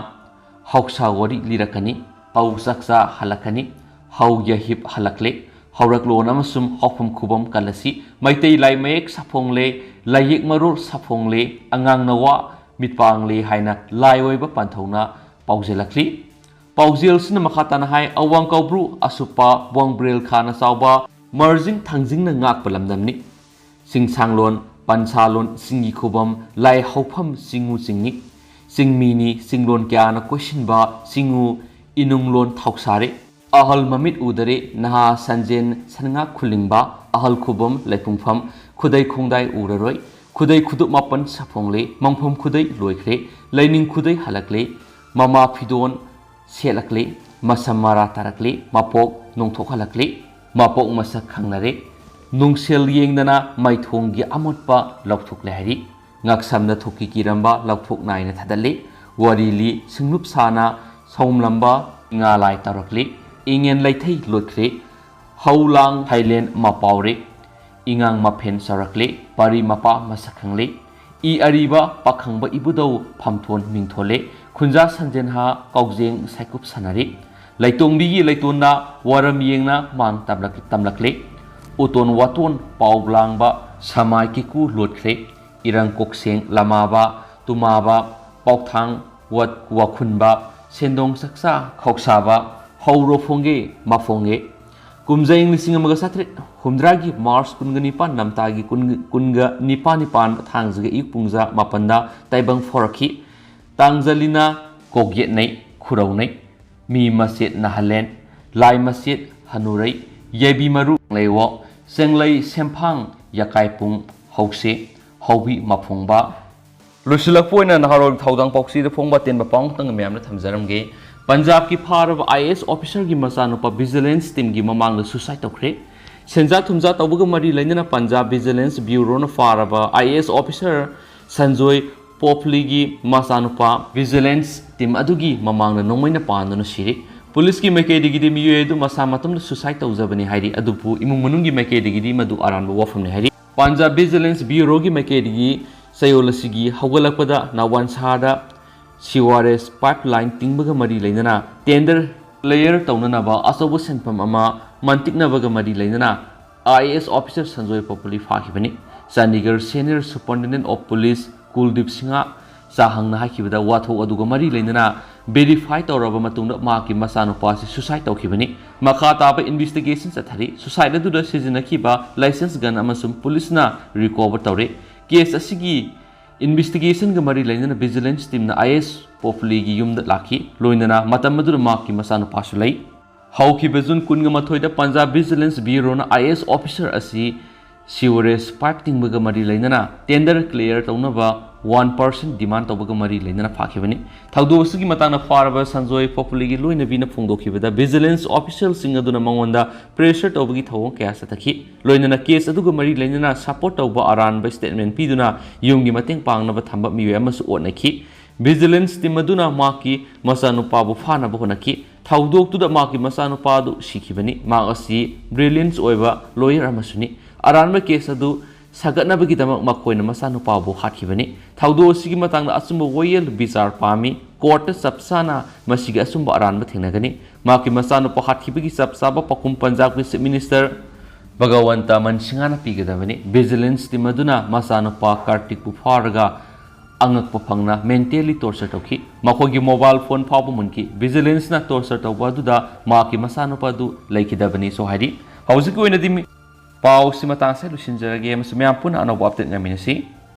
ꯍꯧꯁꯥ ꯋꯥꯔꯤ ꯂꯤꯔꯛꯀꯅꯤ, ꯄꯧ ꯆꯥꯛꯆꯥ ꯍꯜꯂꯛꯀꯅꯤ, ꯍꯧ ꯌꯥꯍꯤꯞ ꯍꯜꯂꯛꯂꯦ, ꯍꯧꯔꯛꯂꯣꯟ ꯑꯃꯁꯨꯡ ꯍꯧꯐꯝ ꯈꯨꯕꯝ ꯀꯜꯂꯁꯤ, ꯃꯩꯇꯩ ꯂꯥꯏ ꯃꯌꯦꯛ ꯁꯥꯐꯣꯡꯂꯦ, ꯂꯥꯏꯌꯦꯛ ꯃꯔꯣꯜ ꯁꯥꯐꯣꯡꯂꯦ, ꯑꯉꯥꯡ ꯅꯋꯥ ꯃꯤꯠꯄꯥꯡꯂꯦ ꯍꯥꯏꯅ ꯂꯥꯏ ꯑꯣꯏꯕ ꯄꯟꯊꯧꯅ ꯄꯥꯎꯖꯦꯜꯂꯛꯂꯤ꯫ ꯄꯥꯎꯖꯦꯜꯁꯤꯅ ꯃꯈꯥ ꯇꯥꯅ ꯍꯥꯏ, ꯑꯋꯥꯡ ꯀꯧꯕ꯭ꯔꯨ ꯑꯁꯨꯞꯄ ꯋꯥꯡꯕ꯭ꯔꯦꯜ ꯈꯥꯅ ꯆꯥꯎꯕ ꯃꯔꯖꯤꯡ ꯊꯥꯡꯖꯤꯡꯅ ꯉꯥꯛꯄ ꯂꯝꯗꯝꯅꯤ꯫ ꯆꯤꯡꯁꯥꯡꯂꯣꯟ, ꯄꯟꯁꯥꯂꯣꯟ, ꯆꯤꯡꯒꯤ ꯈꯨꯕꯝ, ꯂꯥꯏ ꯍꯧꯐꯝ ꯆꯤꯡꯉꯨ ꯆꯤꯡꯅꯤ꯫ ꯆꯤꯡꯃꯤꯅꯤ, ꯆꯤꯡꯂꯣꯟ ꯀꯌꯥꯅ ꯀꯣꯏꯁꯤꯟꯕ ꯆꯤꯡꯉꯨ ꯏꯅꯨꯡꯂꯣꯟ ꯊꯧꯁꯥꯔꯦ꯫ ꯑꯍꯜ ꯃꯃꯤꯠ ꯎꯗꯔꯦ, ꯅꯍꯥ ꯁꯟꯖꯦꯟ ꯁꯟꯉꯥꯛ ꯈꯨꯂꯤꯡꯕ, ꯑꯍꯜ ꯈꯨꯕꯝ ꯂꯩꯄꯨꯡꯐꯝ, ꯈꯨꯗꯩ ꯈꯣꯡꯗꯥꯏ ꯎꯔꯔꯣꯏ꯫ ꯈꯨꯗꯩ ꯈꯨꯗꯨꯞ ꯃꯥꯄꯟ ꯁꯥꯐꯣꯡꯂꯦ, ꯃꯪꯐꯝ ꯈꯨꯗꯩ ꯂꯣꯏꯈ꯭ꯔꯦ, ꯂꯩꯅꯤꯡ ꯈꯨꯗꯩ ꯍꯜꯂꯛꯂꯦ, ꯃꯃꯥ ꯐꯤꯗꯣꯟ ꯁꯦꯠꯂꯛꯂꯤ, ꯃꯁꯝ ꯃꯔꯥ ꯇꯥꯔꯛꯂꯤ, ꯃꯄꯣꯛ ꯅꯣꯡꯊꯣꯛꯍꯜꯂꯛꯂꯤ, ꯃꯄꯣꯛ ꯃꯁꯛ ꯈꯪꯅꯔꯦ꯫ ꯅꯨꯡꯁꯦꯜ ꯌꯦꯡꯗꯅ ꯃꯩꯊꯣꯡꯒꯤ ꯑꯃꯣꯠꯄ ꯂꯧꯊꯣꯛꯂꯦ ꯍꯥꯏꯔꯤ꯫ ꯉꯛꯁꯝꯗ ꯊꯣꯛꯀꯤ ꯀꯤꯔꯝꯕ ꯂꯧꯊꯣꯛ ꯅꯥꯏꯅ ꯊꯥꯗꯠꯂꯤ꯫ ꯋꯥꯔꯤ ꯂꯤ ꯁꯤꯡꯂꯨꯞ ꯁꯥꯅ ꯁꯧꯝꯂꯝꯕ ꯉꯥ ꯂꯥꯏ ꯇꯧꯔꯛꯂꯤ꯫ ꯏꯉꯦꯟ ꯂꯩꯊꯩ ꯂꯣꯠꯈ꯭ꯔꯦ꯫ ꯍꯧ ꯂꯥꯡ ꯍꯩꯂꯦꯟ ꯃꯄꯥꯎꯔꯦ꯫ ꯏꯉꯥꯡ ꯃꯐꯦꯟ ꯆꯥꯎꯔꯛꯂꯦ꯫ ꯄꯥꯔꯤ ꯃꯄꯥ ꯃꯁꯛ ꯈꯪꯂꯦ꯫ ꯏ ꯑꯔꯤꯕ ꯄꯥꯈꯪꯕ ꯏꯕꯨꯙꯧ ꯐꯝꯊꯣꯟ ꯃꯤꯡꯊꯣꯜꯂꯦ꯫ ꯈꯨꯟꯖꯥ ꯁꯟꯖꯦꯟꯍꯥ ꯀꯥꯎꯖꯦꯡ ꯁꯥꯏꯀꯨꯞ ꯁꯥꯟꯅꯔꯦ꯫ ꯂꯩꯇꯣꯡꯕꯤꯒꯤ ꯂꯩꯇꯣꯟꯅ ꯋꯥꯔꯝ ꯌꯦꯡꯅ ꯃꯥꯡ ꯇꯝꯂꯛ-, ꯇꯝꯂꯛꯂꯦ꯫ ꯎꯇꯣꯟ ꯋꯥꯇꯣꯟ ꯄꯥꯎ ꯂꯥꯡꯕ ꯁꯃꯥꯏ ꯀꯤꯀꯨ ꯂꯣꯠꯈ꯭ꯔꯦ꯫ ꯏꯔꯪ ꯀꯣꯛꯁꯦꯡ ꯂꯃꯥꯕ, ꯇꯨꯃꯥꯕ, ꯄꯥꯎꯊꯥꯡ ꯋꯥ-, ꯋꯥꯈꯨꯟꯕ, ꯁꯦꯟꯗꯣꯡ ꯆꯥꯛꯆꯥ ꯈꯧꯁꯥꯕ, ꯍꯧꯔꯣ ꯐꯣꯡꯒꯦ ꯃꯐꯣꯡꯒꯦ꯫ ꯀꯨꯝꯖꯥ ꯏꯪ ꯂꯤꯁꯤꯡ ꯑꯃꯒ ꯆꯥꯇ꯭ꯔꯦꯠ ꯍꯨꯝꯗ꯭ꯔꯥꯒꯤ ꯃꯥꯔꯆ ꯀꯨꯟꯒ ꯅꯤꯄꯥꯟ ꯅꯝꯇꯥꯒꯤ ꯀꯨꯟ-, ꯀꯨꯟꯒ ꯅꯤꯄꯥꯟ ꯅꯤꯄꯥꯟ ꯊꯥꯡꯖꯒ ꯑꯌꯨꯛ ꯄꯨꯡ ꯖꯥ ꯃꯥꯄꯟꯗ ꯇꯥꯏꯕꯪ ꯐꯥꯎꯔꯛꯈꯤ꯫ ꯇꯥꯡꯖꯂꯤꯅ ꯀꯣꯛ ꯌꯦꯠꯅꯩ, ꯈꯨꯔꯧꯅꯩ, ꯃꯤ ꯃꯁꯦꯠ ꯅꯥꯍꯜꯂꯦꯟ, ꯂꯥꯏ ꯃꯁꯦꯠ ꯍꯅꯨꯔꯩ, ꯌꯥꯏꯕꯤ ꯃꯔꯨ ꯂꯩꯋꯣ, ꯆꯦꯡꯂꯩ ꯁꯦꯝꯐꯥꯡ ꯌꯥꯀꯥꯏꯄꯨꯡ ꯍꯧꯁꯦ, ꯍꯧꯕꯤ ꯃꯐꯣꯡꯕ꯫ ꯂꯣꯏꯁꯤꯜꯂꯛꯄ ꯑꯣꯏꯅ ꯅꯍꯥꯔꯣꯜ ꯊꯧꯗꯥꯡ ꯄꯥꯎꯆꯦꯗ ꯐꯣꯡꯕ ꯑꯇꯦꯟꯕ ꯄꯥꯎ ꯑꯃꯇꯪ ꯃꯌꯥꯝꯅ ꯊꯝꯖꯔꯝꯒꯦ꯫ ꯄꯟꯖꯥꯕꯀꯤ ꯐꯥꯔꯕ IAS officerꯒꯤ ꯃꯆꯥꯅꯨꯄꯥ vigilance teamꯒꯤ ꯃꯃꯥꯡꯗ suicide ꯇꯧꯈ꯭ꯔꯦ꯫ ꯁꯦꯟꯖꯥ ꯊꯨꯝꯖꯥ ꯇꯧꯕꯒ ꯃꯔꯤ ꯂꯩꯅꯅ ꯄꯟꯖꯥꯕ vigilance bureauꯅ ꯐꯥꯔꯕ IAS officer ꯁꯟꯖꯣꯏ ꯄꯣꯞꯂꯤꯒꯤ ꯃꯆꯥꯅꯨꯄꯥ vigilance team ꯑꯗꯨꯒꯤ ꯃꯃꯥꯡꯗ ꯅꯣꯡꯃꯩꯅ ꯄꯥꯟꯗꯨꯅ ꯁꯤꯔꯤ꯫ ꯄꯨꯂꯤꯁꯀꯤ ꯃꯥꯏꯀꯩꯗꯒꯤꯗꯤ ꯃꯤꯑꯣꯏ ꯑꯗꯨ ꯃꯁꯥ ꯃꯇꯣꯝꯇ suicide ꯇꯧꯖꯕꯅꯤ ꯍꯥꯏꯔꯤ, ꯑꯗꯨꯕꯨ ꯏꯃꯨꯡ ꯃꯅꯨꯡꯒꯤ ꯃꯥꯏꯀꯩꯗꯒꯤꯗꯤ ꯃꯗꯨ ꯑꯔꯥꯟꯕ ꯋꯥꯐꯝꯅꯤ ꯍꯥꯏꯔꯤ꯫ ꯄꯟꯖꯥꯕ vigilance bureauꯒꯤ ꯃꯥꯏꯀꯩꯗꯒꯤ ꯆꯌꯣꯜ ꯑꯁꯤꯒꯤ ꯍꯧꯒꯠꯂꯛꯄꯗ ꯅꯥꯋꯥꯟꯁꯥꯗ sewerage pipeline ꯇꯤꯡꯕꯒ ꯃꯔꯤ ꯂꯩꯅꯅ tender clear ꯇꯧꯅꯅꯕ ꯑꯆꯧꯕ ꯁꯦꯟꯐꯝ ꯑꯃ ꯃꯟꯇꯤꯛꯅꯕꯒ ꯃꯔꯤ ꯂꯩꯅꯅ IAS officer Sanjoy ꯄꯣꯄꯨꯂꯤ ꯐꯥꯈꯤꯕꯅꯤ꯫ Chandigarh senior superintendent of police ꯀꯨꯜꯗꯤꯞ Singh ꯆꯥꯍꯪꯅ ꯍꯥꯏꯈꯤꯕꯗ, ꯋꯥꯊꯣꯛ ꯑꯗꯨꯒ ꯃꯔꯤ ꯂꯩꯅꯅ verify ꯇꯧꯔꯕ ꯃꯇꯨꯡꯗ ꯃꯍꯥꯛꯀꯤ ꯃꯆꯥꯅꯨꯄꯥ ꯑꯁꯤ suicide ꯇꯧꯈꯤꯕꯅꯤ꯫ ꯃꯈꯥ ꯇꯥꯕ investigation ꯆꯠꯊꯔꯤ꯫ Suicide ꯑꯗꯨꯗ ꯁꯤꯖꯤꯟꯅꯈꯤꯕ licence gun ꯑꯃꯁꯨ ꯄꯨꯂꯤꯁꯅ recover ꯇꯧꯔꯦ꯫ Case ꯑꯁꯤꯒꯤ investigationꯒ ꯃꯔꯤ ꯂꯩꯅꯅ vigilance teamꯅ IAS ꯄꯣꯄꯨꯂꯤꯒꯤ ꯌꯨꯝꯗ ꯂꯥꯛꯈꯤ, ꯂꯣꯏꯅꯅ ꯃꯇꯝ ꯑꯗꯨꯗ ꯃꯍꯥꯛꯀꯤ ꯃꯆꯥꯅꯨꯄꯥꯁꯨ ꯂꯩ꯫ ꯍꯧꯈꯤꯕ ꯖꯨꯟ ꯀꯨꯟꯒ ꯃꯥꯊꯣꯏꯗ ꯄꯟꯖꯥꯕ vigilance bureauꯅ IAS officer ꯑꯁꯤ sewerage pipe ꯇꯤꯡꯕꯒ ꯃꯔꯤ ꯂꯩꯅꯅ tender clear ꯇꯧꯅꯕ one percent demand ꯇꯧꯕꯒ ꯃꯔꯤ ꯂꯩꯅꯅ ꯐꯥꯈꯤꯕꯅꯤ꯫ ꯊꯧꯗꯣꯛ ꯑꯁꯤꯒꯤ ꯃꯇꯥꯡꯗ ꯐꯥꯔꯕ ꯁꯟꯖꯣꯏ ꯄꯣꯄꯨꯂꯤꯒꯤ ꯂꯣꯏꯅꯕꯤꯅ ꯐꯣꯡꯗꯣꯛꯈꯤꯕꯗ, vigilanceꯁꯤꯡ ꯑꯗꯨꯅ ꯃꯉꯣꯟꯗ pressure ꯇꯧꯕꯒꯤ ꯊꯧꯑꯣꯡ ꯀꯌꯥ ꯆꯠꯊꯈꯤ꯫ ꯂꯣꯏꯅꯅ case ꯑꯗꯨꯒ ꯃꯔꯤ ꯂꯩꯅꯅ support ꯇꯧꯕ ꯑꯔꯥꯟꯕ statement ꯄꯤꯗꯨꯅ ꯌꯨꯝꯒꯤ ꯃꯇꯦꯡ ꯄꯥꯡꯅꯕ ꯊꯝꯕ ꯃꯤꯑꯣꯏ ꯑꯃꯁꯨ ꯑꯣꯠꯅꯈꯤ꯫ Vigilance team ꯑꯗꯨꯅ ꯃꯍꯥꯛꯀꯤ ꯃꯆꯥꯅꯨꯄꯥꯕꯨ ꯐꯥꯅꯕ ꯍꯣꯠꯅꯈꯤ꯫ ꯊꯧꯗꯣꯛꯇꯨꯗ ꯃꯍꯥꯛꯀꯤ ꯃꯆꯥꯅꯨꯄꯥ ꯑꯗꯨ ꯁꯤꯈꯤꯕꯅꯤ꯫ ꯃꯍꯥꯛ ꯑꯁꯤ brilliant ꯑꯣꯏꯕ lawyer ꯑꯃꯁꯨꯅꯤ꯫ ꯑꯔꯥꯟꯕ case ꯑꯗꯨ ꯁꯥꯒꯠꯅꯕꯒꯤꯗꯃꯛ ꯃꯈꯣꯏꯅ ꯃꯆꯥꯅꯨꯄꯥꯕꯨ ꯍꯥꯠꯈꯤꯕꯅꯤ꯫ ꯊꯧꯗꯣꯛ ꯑꯁꯤꯒꯤ ꯃꯇꯥꯡꯗ ꯑꯆꯨꯝꯕ ꯋꯥꯌꯦꯜ ꯕꯤꯆꯥꯔ ꯄꯥꯝꯃꯤ꯫ Courtꯇ ꯆꯞ ꯆꯥꯅ ꯃꯁꯤꯒꯤ ꯑꯆꯨꯝꯕ ꯑꯔꯥꯟꯕ ꯊꯦꯡꯅꯒꯅꯤ꯫ ꯃꯍꯥꯛꯀꯤ ꯃꯆꯥꯅꯨꯄꯥ ꯍꯥꯠꯈꯤꯕꯒꯤ ꯆꯞ ꯆꯥꯕ ꯄꯥꯎꯈꯨꯝ ꯄꯟꯖꯥꯕꯀꯤ Chief Minister ꯚꯒꯋꯟꯇ ꯃꯟ ꯁꯤꯡꯍꯅ ꯄꯤꯒꯗꯕꯅꯤ꯫ Vigilance team ꯑꯗꯨꯅ ꯃꯆꯥꯅꯨꯄꯥ ꯀꯥꯔꯇꯤꯛꯄꯨ ꯐꯥꯔꯒ ꯑꯉꯛꯄ ꯐꯪꯅ mentally torture ꯇꯧꯈꯤ꯫ ꯃꯈꯣꯏꯒꯤ mobile phone ꯐꯥꯎꯕ ꯃꯨꯟꯈꯤ꯫ Vigilanceꯅ torture ꯇꯧꯕ ꯑꯗꯨꯗ ꯃꯍꯥꯛꯀꯤ ꯃꯆꯥꯅꯨꯄꯥ ꯑꯗꯨ ꯂꯩꯈꯤꯗꯕꯅꯤꯁꯨ ꯍꯥꯏꯔꯤ꯫ ꯍꯧꯖꯤꯛꯀꯤ ꯑꯣꯏꯅꯗꯤ ꯃꯤ-, ꯄꯥꯎꯁꯤ ꯃꯇꯥꯡ ꯑꯁꯤꯗ ꯂꯣꯏꯁꯤꯟꯖꯔꯒꯦ ꯑꯃꯁꯨꯡ ꯃꯌꯥꯝ ꯄꯨꯟꯅ ꯑꯅꯧꯕ update ꯉꯥꯏꯃꯤꯟꯅꯁꯤ꯫